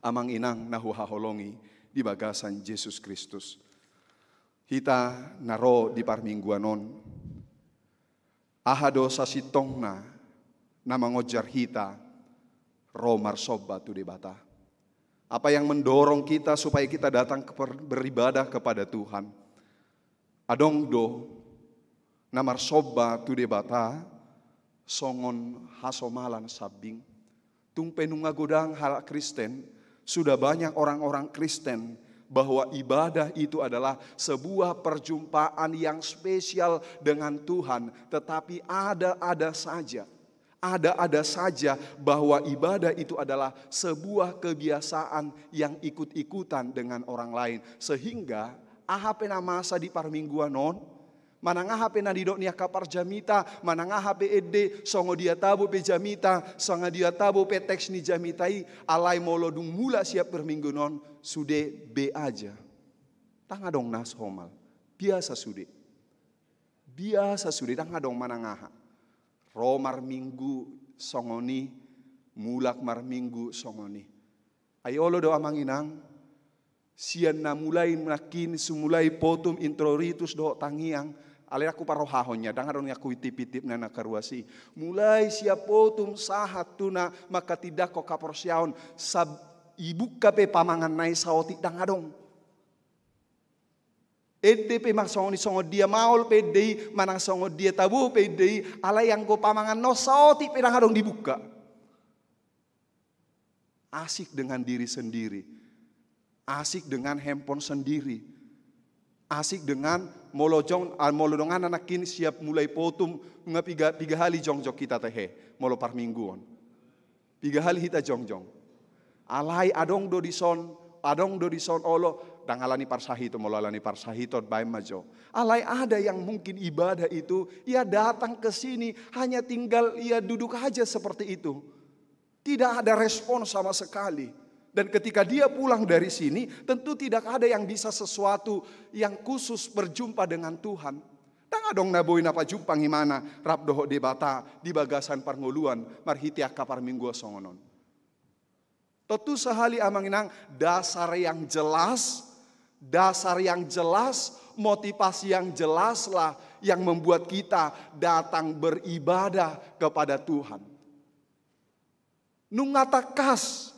Amang inang na huhaholongi di bagasan Jesus Kristus. Hita na ro di parmingguan on. Aha do sasintongna na mangonjar hita ro marsomba tu Debata? Apa yang mendorong kita supaya kita datang ke per-, beribadah kepada Tuhan? Adong do na marsomba tu Debata songon hasomalan sambing. Tung pe nunga godang halak Kristen, sudah banyak orang-orang Kristen, bahwa ibadah itu adalah sebuah perjumpaan yang spesial dengan Tuhan, tetapi ada-ada saja. Ada-ada saja bahwa ibadah itu adalah sebuah kebiasaan yang ikut-ikutan dengan orang lain. Sehingga, aha pe na masa di parmingguan on, manang aha pe na nidok ni angka parjamita, manang aha pe ende, songon dia tabo pe jamita, songon dia tabo pe teks ni jamita i, alai molo dung mulak sian parmingguan on, sude be aja. Ndang adong na somal. Biasa sude. Biasa sude, ndang adong manang aha. Ro marminggu songon i, mulak marminggu songon i. Ai olo do amang inang, sian na mulai nangkin, sumulai potum introritus dohot tangiang, alai ndang huparrohahon ia, ndang adong nian huintip-intip na nangkaruas i. Mulai sian potum sahat tu na mangkatindangkon haporseaon, sab-, ibungka pe pamanganna i saotik ndang adong. Ende pe ma songon i, songon dia maol pe ende i, manang songon dia tabo pe ende i, alai anggo pamanganna on saotik pe ndang adong dibungka. Asik dengan diri sendiri. Asik dengan handphone sendiri. Asik dengan molo jong, ah, molo dongan nangkin sian mulai potum, nunga piga, piga hali jongjong hita tehe, molo parmingguon. Piga hali hita jongjong. Alai adong do dison, adong do dison olo, ndang alani parsahiton, molo alani parsahiton baen ma jo. Alai ada yang mungkin ibadah itu, ia datang ke sini, hanya tinggal ia duduk aja seperti itu. Tidak ada respon sama sekali. Dan ketika dia pulang dari sini, tentu tidak ada yang bisa sesuatu yang khusus berjumpa dengan Tuhan. Ndang adong na boi na pajumpang imana rap dohot Debata di bagasan parngoluan marhite angka parmingguan songon on. Tontu sahali amang inang, dasar yang jelas, dasar yang jelas, motivasi yang jelaslah yang membuat kita datang beribadah kepada Tuhan. Nunga tangkas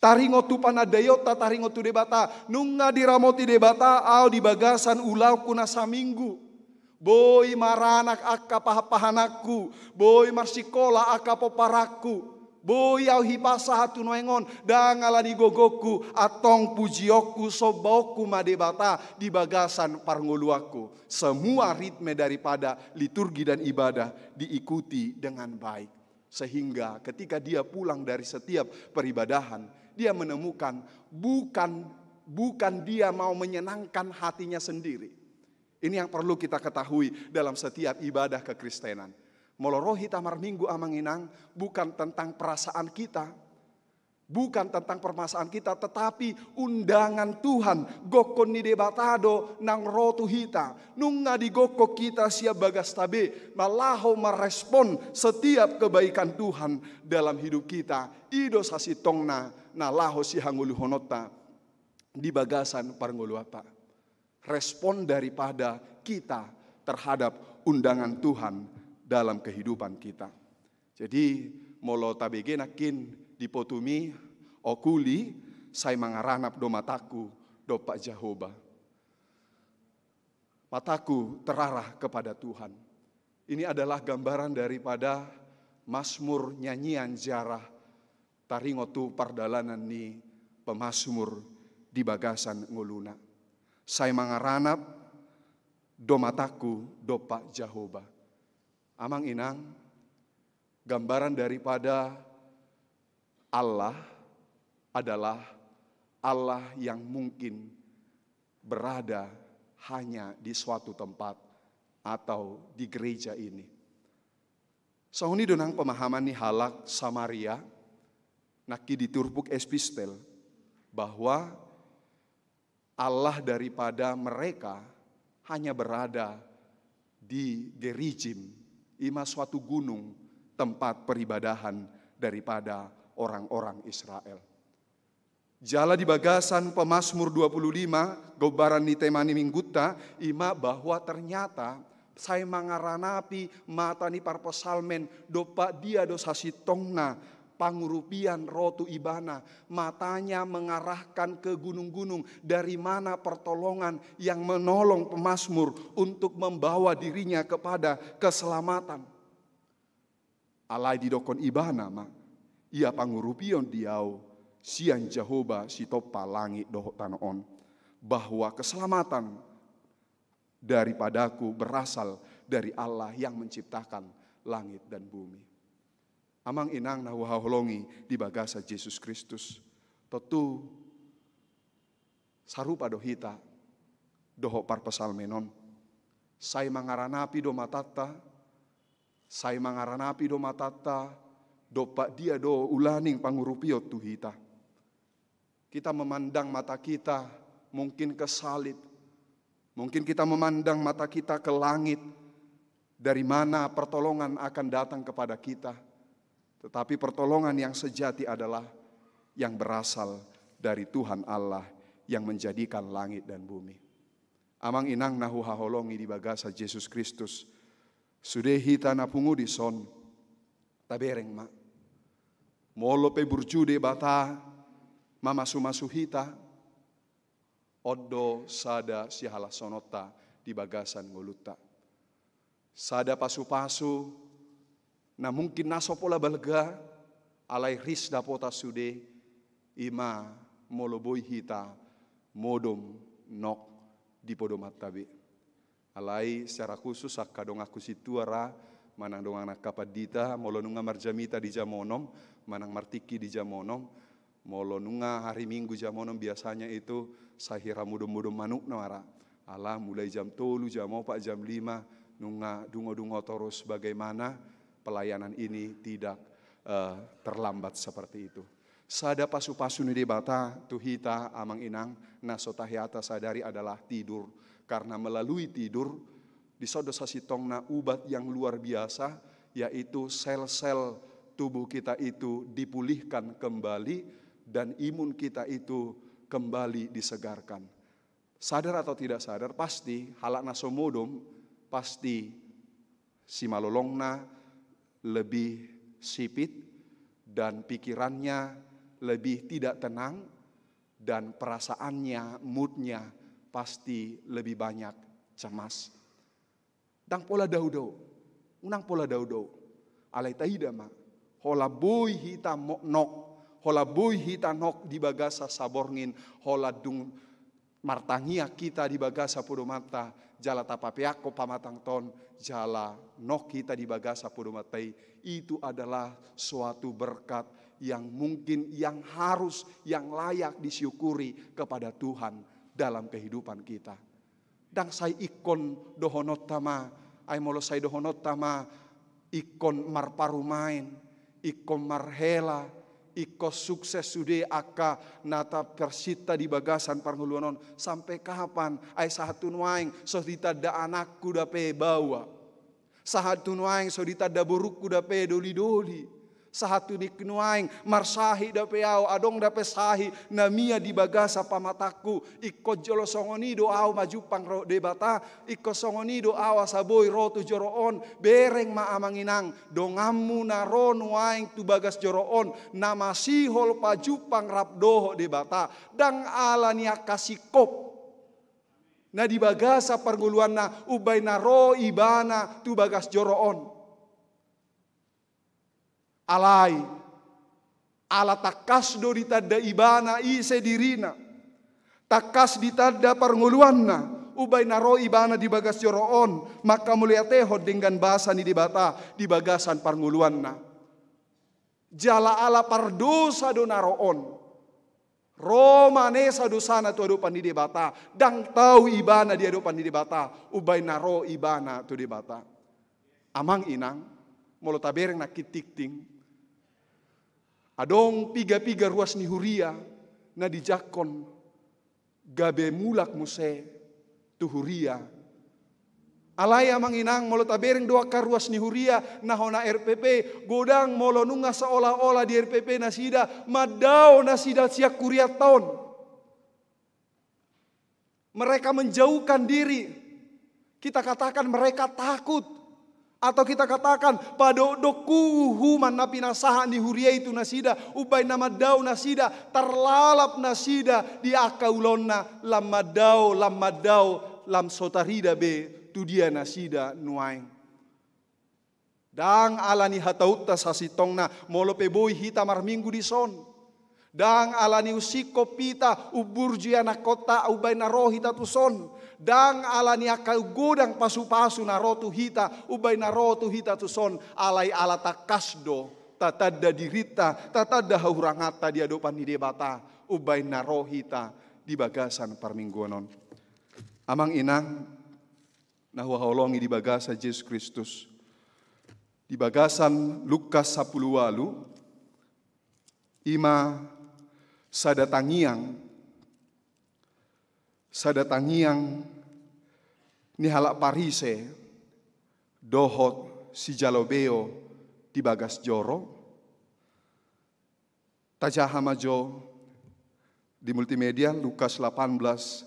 taringot tu panandaionta, taringot tu Debata, nunga diramoti Debata ahu di bagasan ulaonku na saminggu. Boi maranak angka pahanpahananku, boi marsikola angka pomparanku, boi ahu hipas sahat tu nuaeng on, ndang alani gogongku, antong pujionku, sombaonku ma Debata di bagasan parngoluanku. Semua ritme daripada liturgi dan ibadah diikuti dengan baik. Sehingga ketika dia pulang dari setiap peribadahan, dia menemukan bukan, bukan dia mau menyenangkan hatinya sendiri. Ini yang perlu kita ketahui dalam setiap ibadah kekristenan. Molo ro hita marminggu amang inang, bukan tentang perasaan kita. Bukan tentang permasalahan kita, tetapi undangan Tuhan, gokkon ni Debata do nang ro tu hita. Nunga digokkon hita sian bagasta be, laho marrespon setiap kebaikan Tuhan dalam hidup kita. I do sasintongna na laho sihangoluhononta di bagasan parngoluanta. Respon daripada kita terhadap undangan Tuhan dalam kehidupan kita. Jadi, molo tabege nangkin di potu mi, okuli, sai mangaranap do mataku dompak Jahowa. Mataku terarah kepada Tuhan. Ini adalah gambaran daripada Mazmur, nyanyian jarah taringot tu pardalanan ni pemazmur di bagasan ngoluna. Sai mangaranap do mataku dompak Jahowa. Amang inang, gambaran daripada Allah adalah Allah yang mungkin berada hanya di suatu tempat atau di gereja ini. Songon i do nang pemahaman ni halak Samaria, nangkin di turpuk epistel, bahwa Allah daripada mereka hanya berada di Gerizim, i ma suatu gunung tempat peribadahan daripada orang-orang Israel. Jala di bagasan Pemazmur dua puluh lima, gombaran ni tema ni minggunta, i ma bahwa ternyata sai mangaranapi mata ni parpsalmen, dompak dia do sasintongna pangurupion ro tu ibana, matanya mengarahkan ke gunung-gunung, dari mana pertolongan yang menolong pemazmur untuk membawa dirinya kepada keselamatan. Alai didokkon ibana ma, ia pangurupion di ahu sian Jahowa sitompa langit dohot tano on, bahwa keselamatan daripadaku berasal dari Allah yang menciptakan langit dan bumi. Amang inang na huhaholongi di bagasan Jesus Kristus, tontu sarupa do hita dohot parpsalmen on. Sai mangaranapi do matanta, sai mangaranapi do matanta, dompak dia do ulaning pangurupion tu hita. Kita memandang mata kita mungkin ke salib. Mungkin kita memandang mata kita ke langit, dari mana pertolongan akan datang kepada kita. Tetapi pertolongan yang sejati adalah yang berasal dari Tuhan Allah yang menjadikan langit dan bumi. Amang inang na huhaholongi di bagasan Jesus Kristus, sude hita na pungu dison, tabereng ma. Molo pe burju Debata mamasumasu hita, on do sada sihalashononta di bagasan ngolunta. Sada pasupasu na mungkin na so pola balga, alai ris dapota sude, i ma molo boi hita modom nok di podomanta be. Alai secara khusus angka donganku sintua ra, manang dongan angka pandita, molo nunga marjamita di jam onom, manang martingki di jam onom, molo nunga hari Minggu jam onom biasanya itu sahira modom-modom manukna ma ra. Ala mulai jam tolu, jam opat, jam lima, nunga dungo-dungo torus bagaimana pelayanan ini tidak, eh, terlambat seperti itu. Sada pasupasu ni Debata tu hita amang inang, na so tahea ta sadari adalah tidur. Karena melalui tidur, dison do sasintongna ubat yang luar biasa, yaitu sel-sel tubuh kita itu dipulihkan kembali dan imun kita itu kembali disegarkan. Sadar atau tidak sadar, pasti halak na so modom, pasti simalolongna lebih sipit dan pikirannya lebih tidak tenang dan perasaannya, moodnya pasti lebih banyak cemas. Ndang pola dao-dao, unang pola dao-dao. Alai taida ma, holan boi hita mo-, nok, holan boi hita nok di bagasan saborngin, holan dung martangiang hita di bagasan podomanta, jala tapapeakkon pamatangta on, jala nok hita di bagasan podomanta i, itu adalah suatu berkat yang mungkin, yang harus, yang layak disyukuri kepada Tuhan dalam kehidupan kita. Ndang sai ingkon dohononta ma, ai molo sai dohononta ma ingkon marparumaen, ingkon marhela, Ingkon sukses sude angka na taparsinta di bagasan parngoluan on. Sampe kapan? Ai sahat tu nuaeng so ditanda anakku dope baoa. Sahat tu nuaeng so ditanda borungku dope doli-doli. Sahat tu nuaeng marsahit dope ahu, adong dope sahit na mian di bagasan pamatangku. Ingkon jolo songon i do ahu majumpang ro Debata. Ingkon songon i do ahu asa boi ro tu joro on. Bereng ma amang inang, donganmu na ro nuaeng tu bagas joro on, na masihol pajumpang rap dohot Debata. Ndang ala ni angka singkop na di bagasan parngoluanna umbahen na ro ibana tu bagas joro on. Alai, ala tangkas do ditanda ibana ise dirina. Tangkas ditanda parngoluanna umbahen na ro ibana di bagas joro on, mangkamauliatehon denggan basa ni Debata di bagasan parngoluanna. Jala ala pardosa do na ro on. Ro manesa dosana tu adopan ni Debata, ndang tau ibana di adopan ni Debata, umbahen na ro ibana tu Debata. Amang inang, molo tabereng nangkin tingting, adong piga-piga ruas ni huria na dijangkon gabe mulak muse tu huria. Alai amang inang, molo tabereng do angka ruas ni huria na hona R P P, godang molo nunga seolah-olah di R P P nasida, mandao nasida sian hurianta on. Mereka menjauhkan diri. Kita katakan mereka takut. Atau kita katakan, padokdokku uhuman na pinasahat ni huria i tu nasida, umbahen na mandao nasida, tarlalap nasida di angka ulaonna, lam mandao, lam mandao, lam so tarida be tu dia nasida nuaeng. Ndang ala ni hataonta sasintongna, molo pe boi hita marminggu dison. Ndang ala ni unsingkop hita, umburju anakkonta, umbahen na ro hita tuson. Ndang ala ni angka godang pasu-pasu na ro tu hita, umbahen na ro tu hita tuson. Alai ala tangkas do tatanda dirinta, tatanda hahuranganta di adopan ni Debata, umbahen na ro hita di bagasan parmingguon on. Amang inang, na huhaholongi di bagasan Jesus Kristus. Di bagasan Lukas sampulu ualu, i ma sada tangiang, sada tangiang ni halak Parise dohot sijalo beo di bagas joro. Tajaha ma jo di multimedia, Lukas lapan belas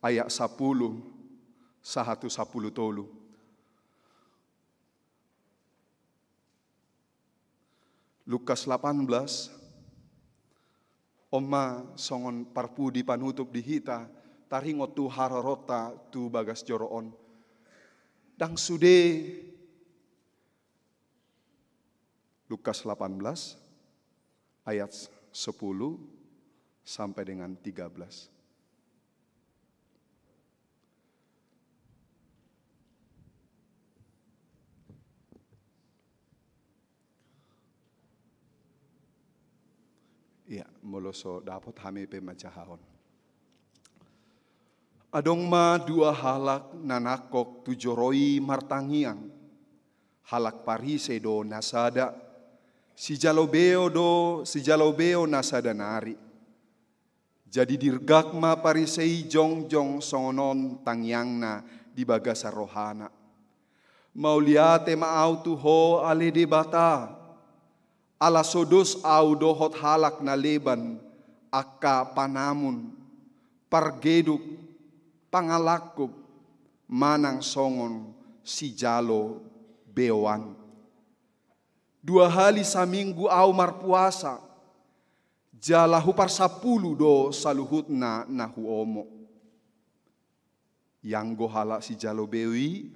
ayat sapulu sahat tu sapulu tolu. Lukas lapan belas, on ma songon parpudi panutup di hita, taringot tu haroronta tu bagas joro on. Ndang sude Lukas lapan belas ayat sepuluh sampai dengan tiga belas. Ia, molo so dapot hami pe manjahahon. Adong ma dua halak na nangkok tu joro i martangiang. Halak Parise do na sada, sijalo beo do, sijalo beo na sada nari. Jadi dirgak ma Parise i jongjong songon on tangiangna di bagasan rohana. Mauliate ma ahu tu Ho ale Debata, ala so dos ahu dohot halak na leban angka panamun, pargeduk, pangalangkup, manang songon sijalo beoan. Dua hali saminggu ahu marpuasa, jala huparsampulu do saluhutna na huomo. Ianggo halak sijalo beo i,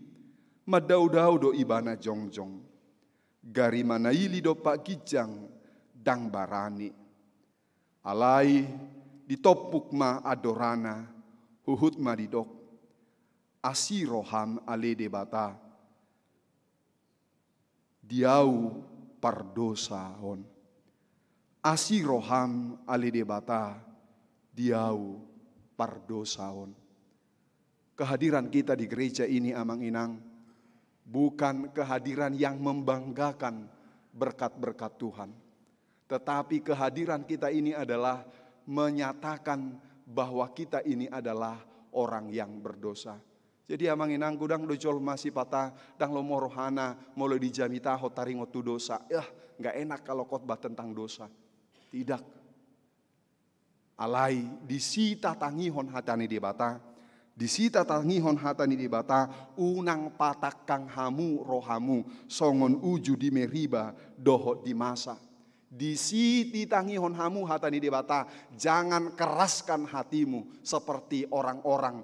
mandaodao do ibana jongjong. Gari manaili dompak ginjang, ndang barani. Alai ditompuk ma andorana, huhut ma didok: Asi roham ale Debata, di ahu pardosa on. Asi roham ale Debata, di ahu pardosa on. Kehadiran kita di gereja ini, Amang Inang, bukan kehadiran yang membanggakan berkat-berkat Tuhan. Tetapi kehadiran kita ini adalah menyatakan bahwa kita ini adalah orang yang berdosa. Jadi, amang inang, godang do jolma sipata, ndang lomo rohana molo dijamitahon taringot tu dosa. Yah, nggak enak kalau khotbah tentang dosa. Tidak. Alai disi tatangihon hata ni Debata, disi tatangihon hata ni Debata, unang patangkang hamu rohamu songon uju di Meriba dohot di Masa. Disi tatangihon hamu hata ni Debata, jangan keraskan hatimu seperti orang-orang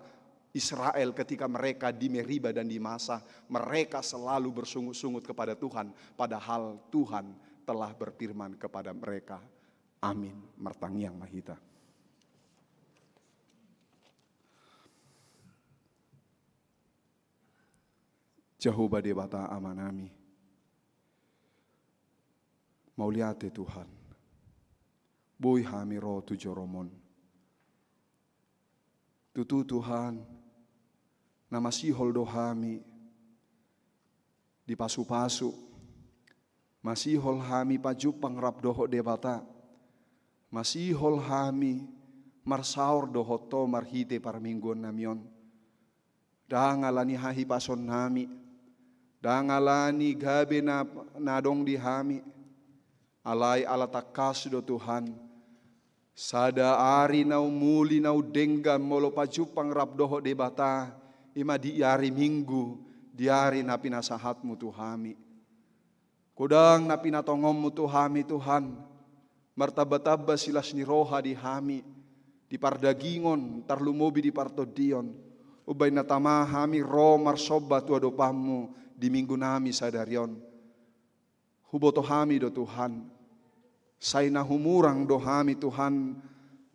Israel ketika mereka di Meriba dan di Masa. Mereka selalu bersungut-sungut kepada Tuhan, padahal Tuhan telah berfirman kepada mereka. Amin. Martangiang ma hita. Jahowa Debata Amanami, mauliate Tuhan, boi hami ro tu joromon. Tutu Tuhan, na masihol do hami dipasupasu, masihol hami pajumpang rap dohot Debata, masihol hami marsaor dohot Ho marhite parmingguonnami on. Ndang ala ni hahipasonnami, ndang ala ni gabe na, na adong di hami, alai ala tangkas do Tuhan, sada ari na umuli na undenggan molo pajumpang rap dohot Debata, i ma di ari Minggu, di ari na pinasahatmu tu hami. Godang na pinatongonmu tu hami Tuhan, martambatamba silas ni roha di hami, di pardagingon, tarlumobi di partondion. Umbahen na tama hami ro marsomba tu adopanmu di minggunami sadari on. Huboto hami do Tuhan, sai na humurang do hami Tuhan,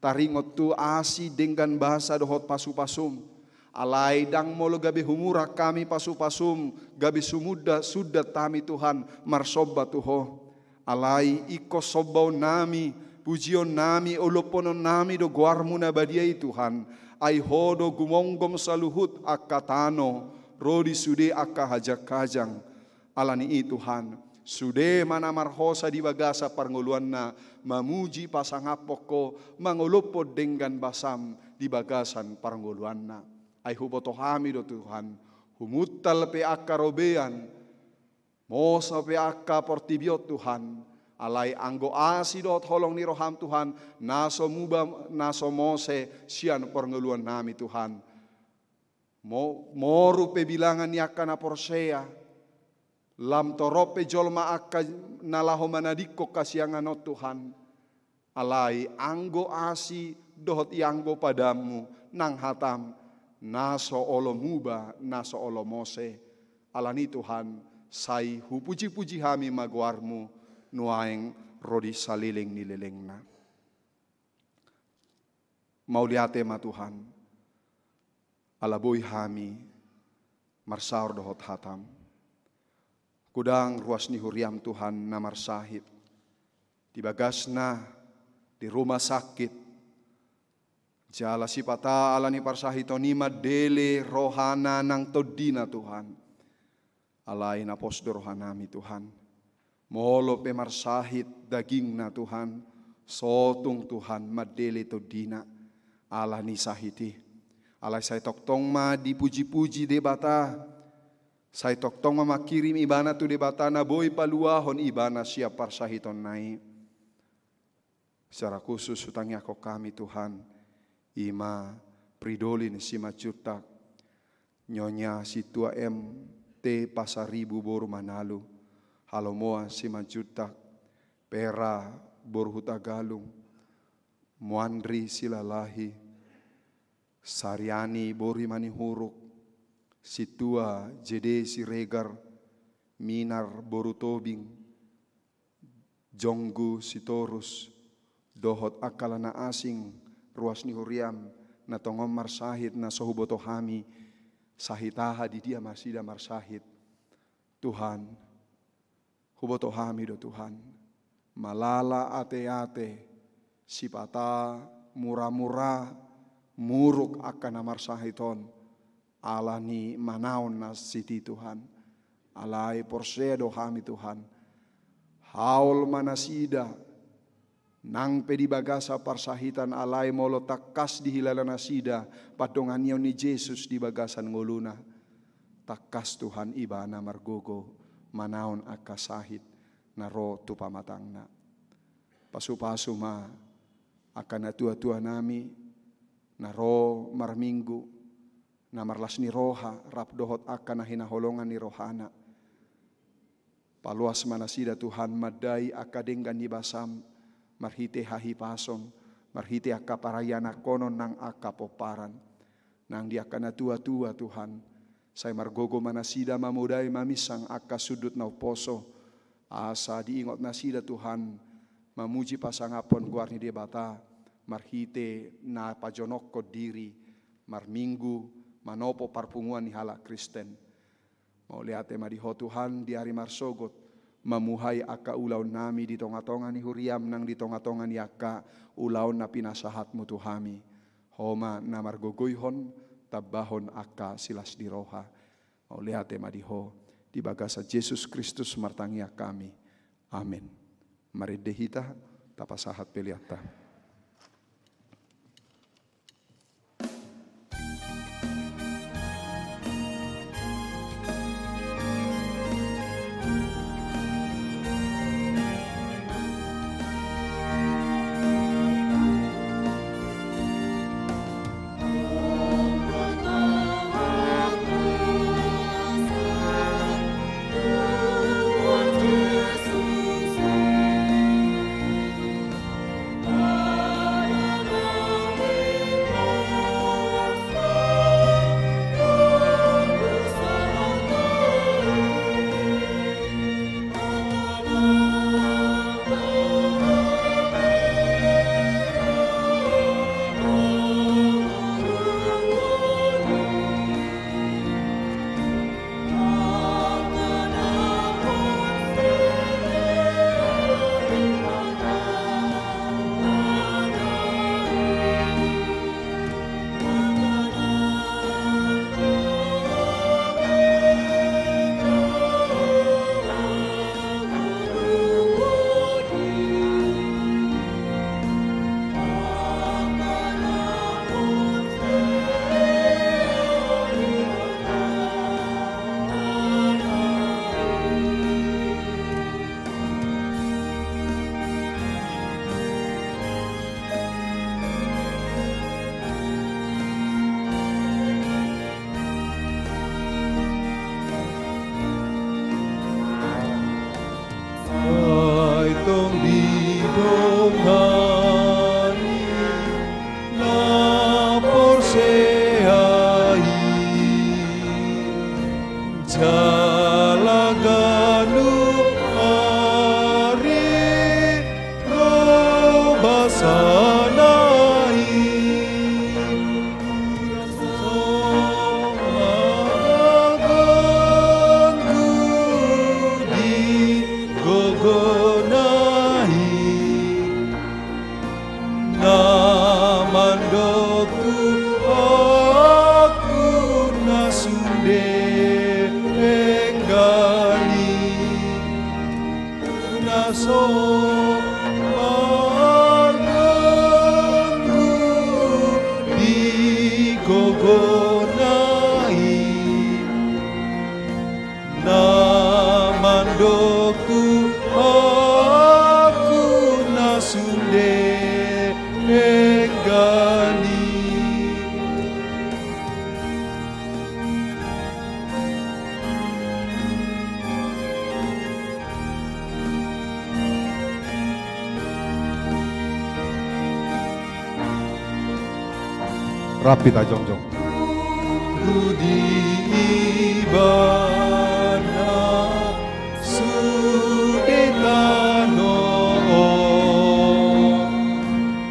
taringot tu asi denggan basa dohot pasupasum. Alai ndang molo gabe humurang hami pasupasum, gabe sumunda sundat hami Tuhan, marsomba tu Ho. Alai ingkon sombaonnami, pujionnami, olopkononnami do goarmu na badia i Tuhan. Ai Ho do gumomgom saluhut angka tano, ro di sude angka hajanghajang. Ala ni i Tuhan, sude ma na marhosa di bagasan parngoluanna, mamuji pasangaphon Ho, mangolophon denggan basam di bagasan parngoluanna. Ai huboto hami do Tuhan, humuntal pe angka robean, moso pe angka portibi on Tuhan, alai anggo asi dohot holong ni roham Tuhan, na so muba, na so mose sian parngoluannami Tuhan. Mo-, moru pe bilangan ni angka na porsea, lam torop pe jolma angka na laho manadingkon hasiangan on Tuhan. Alai anggo asi dohot ianggo padanmu nang hatam, na so olo muba, na so olo mose. Ala ni i Tuhan, sai hupujipuji hami ma goarmu, nuaeng ro di saleleng ni lelengna. Mauliate ma Tuhan, ala boi hami marsaor dohot hatam. Godang ruas ni huriam Tuhan na marsahit di bagasna, di rumah sakit. Jala sipata ala ni parsahiton i mandele rohana nang tondina Tuhan. Alai na pos do rohanami Tuhan. Molo pe marsahit dagingna Tuhan, sotung Tuhan mandele tondina ala ni sahit i. Alai sai tongtong ma dipujipuji Debata, sai tongtong ma mangkirim ibana tu Debata na boi paluahon ibana sian parsahitonna i. Secara khusus hutangiangkon hami Tuhan, i ma Fridolin Simanjuntak, Nyonya Sintua M T Pasaribu boru Manalu, Halomoan Simanjuntak, Pera boru Hutagalung, Muandri Silalahi, Sariani boru Manihuruk, Sintua J D Siregar, Minar boru Tobing, Jonggu Sitorus, dohot angka na asing, ruas ni huriam, na tongon marsahit, na so huboto hami, sahit aha, di dia nasida marsahit. Tuhan, huboto hami do Tuhan, malala ateate, sipata muramura, muruk angka na marsahit on, ala ni manaon na siti Tuhan. Alai porsea do hami Tuhan. Haol ma nasida, Nang pe di bagasan parsahitan, alai molo tangkas dihilala nasida pandonganion ni Jesus di bagasan ngoluna, tangkas Tuhan ibana margogo manaon angka sahit na ro tu pamatangna. Pasupasu ma angka natuatuanami na ro marminggu, na marlas ni roha rap dohot angka na hinaholongan ni rohana. Paloas ma nasida Tuhan mandai angka denggan ni basam, marhite hahipason, marhite angka paraianakkonon nang angka pomparan. Nang di angka natuatua Tuhan, sai margogo ma nasida mamodai maminsang angka sundut na umposo, asa diingot nasida Tuhan mamuji pasangaphon goar ni Debata, marhite na pajonokhon diri, marminggu, manopo parpunguan ni halak Kristen. Mauliate ma di Ho Tuhan, di ari marsogot, mamuhai angka ulaonnami di tongatonga ni huriam nang di tongatonga ni angka ulaon na pinasahatMu tu hami. Ho ma na margogoihon, tambahon angka silas ni roha. Mauliate ma di Ho, di bagasan Jesus Kristus martangiang hami. Amen. Marende hita, tapasahat peleanta. Sai tong didongani na porsea i, jala ganup ari ro basana i. Songon na ganggu di gogona i, na mandok tu aku na sun denggan i, na so marganggu di gogona i, na mandok tu aku na sun denggan i. Rap hita jongjong. Di ibana sude tano on,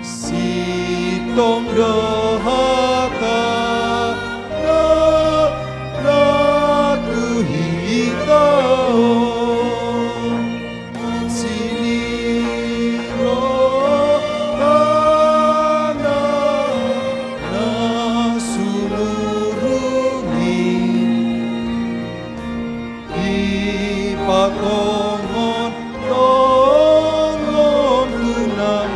sintong do hata na tu hita on. Sining rohana na sumurung i, dipatongon tongon tu na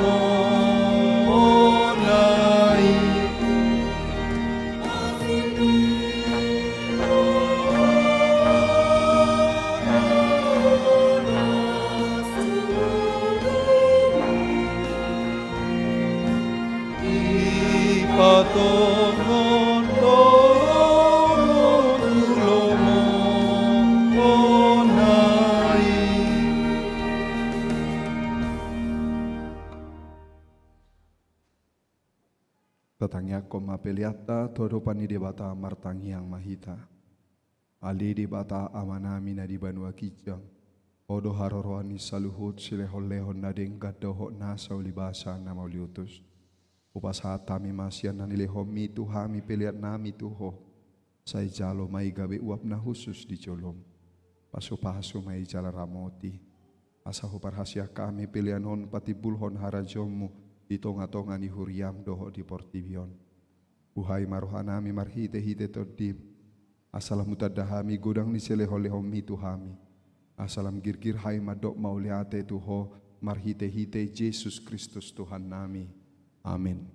Tongon dohot ulo mongona i. Tatangiangkon ma peleanta tu adopan ni Debata. Martangiang ma hita. Ale Debata Amanami na di banua ginjang, Ho do haroroan ni saluhut silehonlehon na denggan dohot nasa ulibasa na mauliutus. Hupasahat hami ma sian na nilehonMi tu hami peleannami tu Ho. Sai jalo ma i gabe uap na hushus di joloM. Pasupasu ma i jala ramoti, asa huparhaseang hami pelean on patimbulhon harajaonMu di tongatonga ni huriaM dohot di portibi on. Buhai ma rohanami marhitehite TondiM, asa lam hutanda hami godang ni silehonlehonMi tu hami, asa lam girgir hami mandok mauliate tu Ho marhitehite Jesus Kristus Tuhannami. Amen.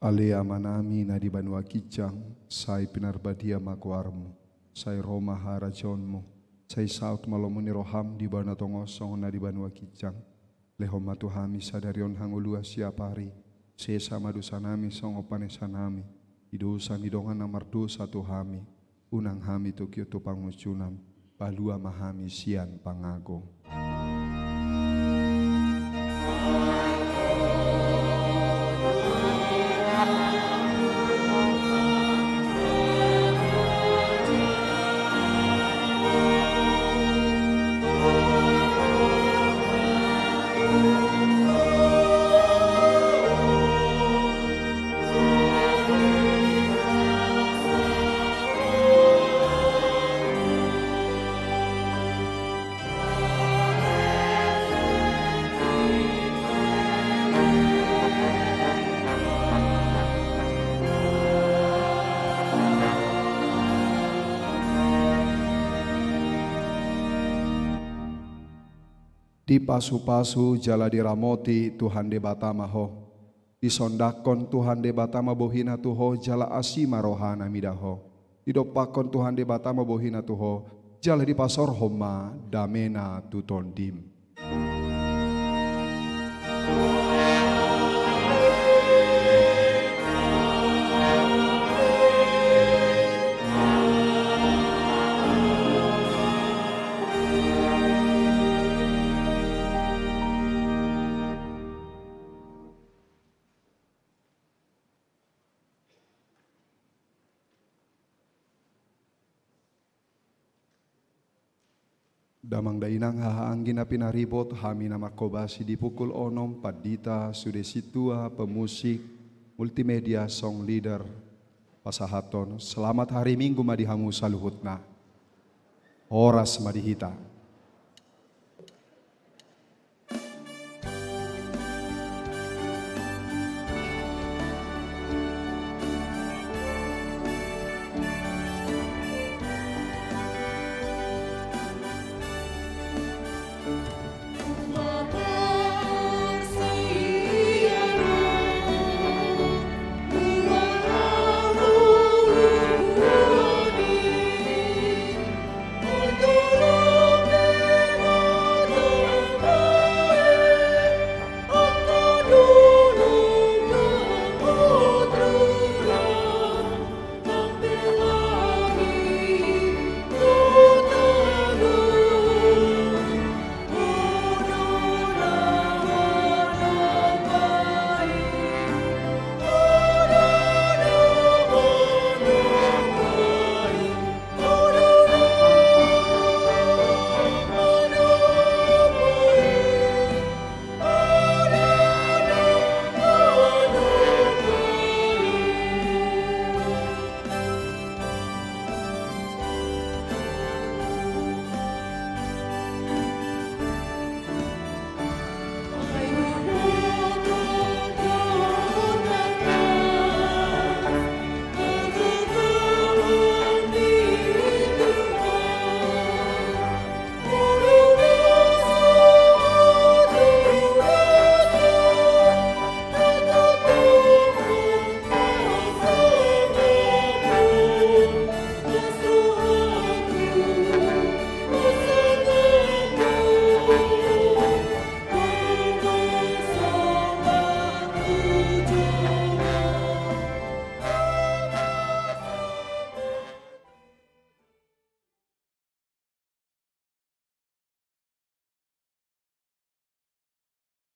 Ale Amanami na di banua ginjang, sai pinarbadia ma goarMu, sai ro ma harajaonMu, sai saut ma lomo ni rohaM di banua tonga on songon na di banua ginjang. Lehon ma tu hami sadari on hangoluan siapari, sesa ma dosanami songon panesanami di dosa ni dongan na mardosa tu hami, unang hami togihon tu pangunjunan, palua ma hami sian pangago. Dipasupasu jala diramoti Tuhan Debata ma ho. Disondangkon Tuhan Debata ma bohina tu ho jala asi ma rohana mida ho. Didompakkon Tuhan Debata ma bohina tu ho jala dipasaorhon ma damena tu tondim. Damang dainang, haha anggi na pinaribot, hami na manghobasi di pukul onom, pandita, sude sintua, pemusik, multimedia, song leader, pasahathon selamat hari Minggu ma di hamu saluhutna. Horas ma di hita.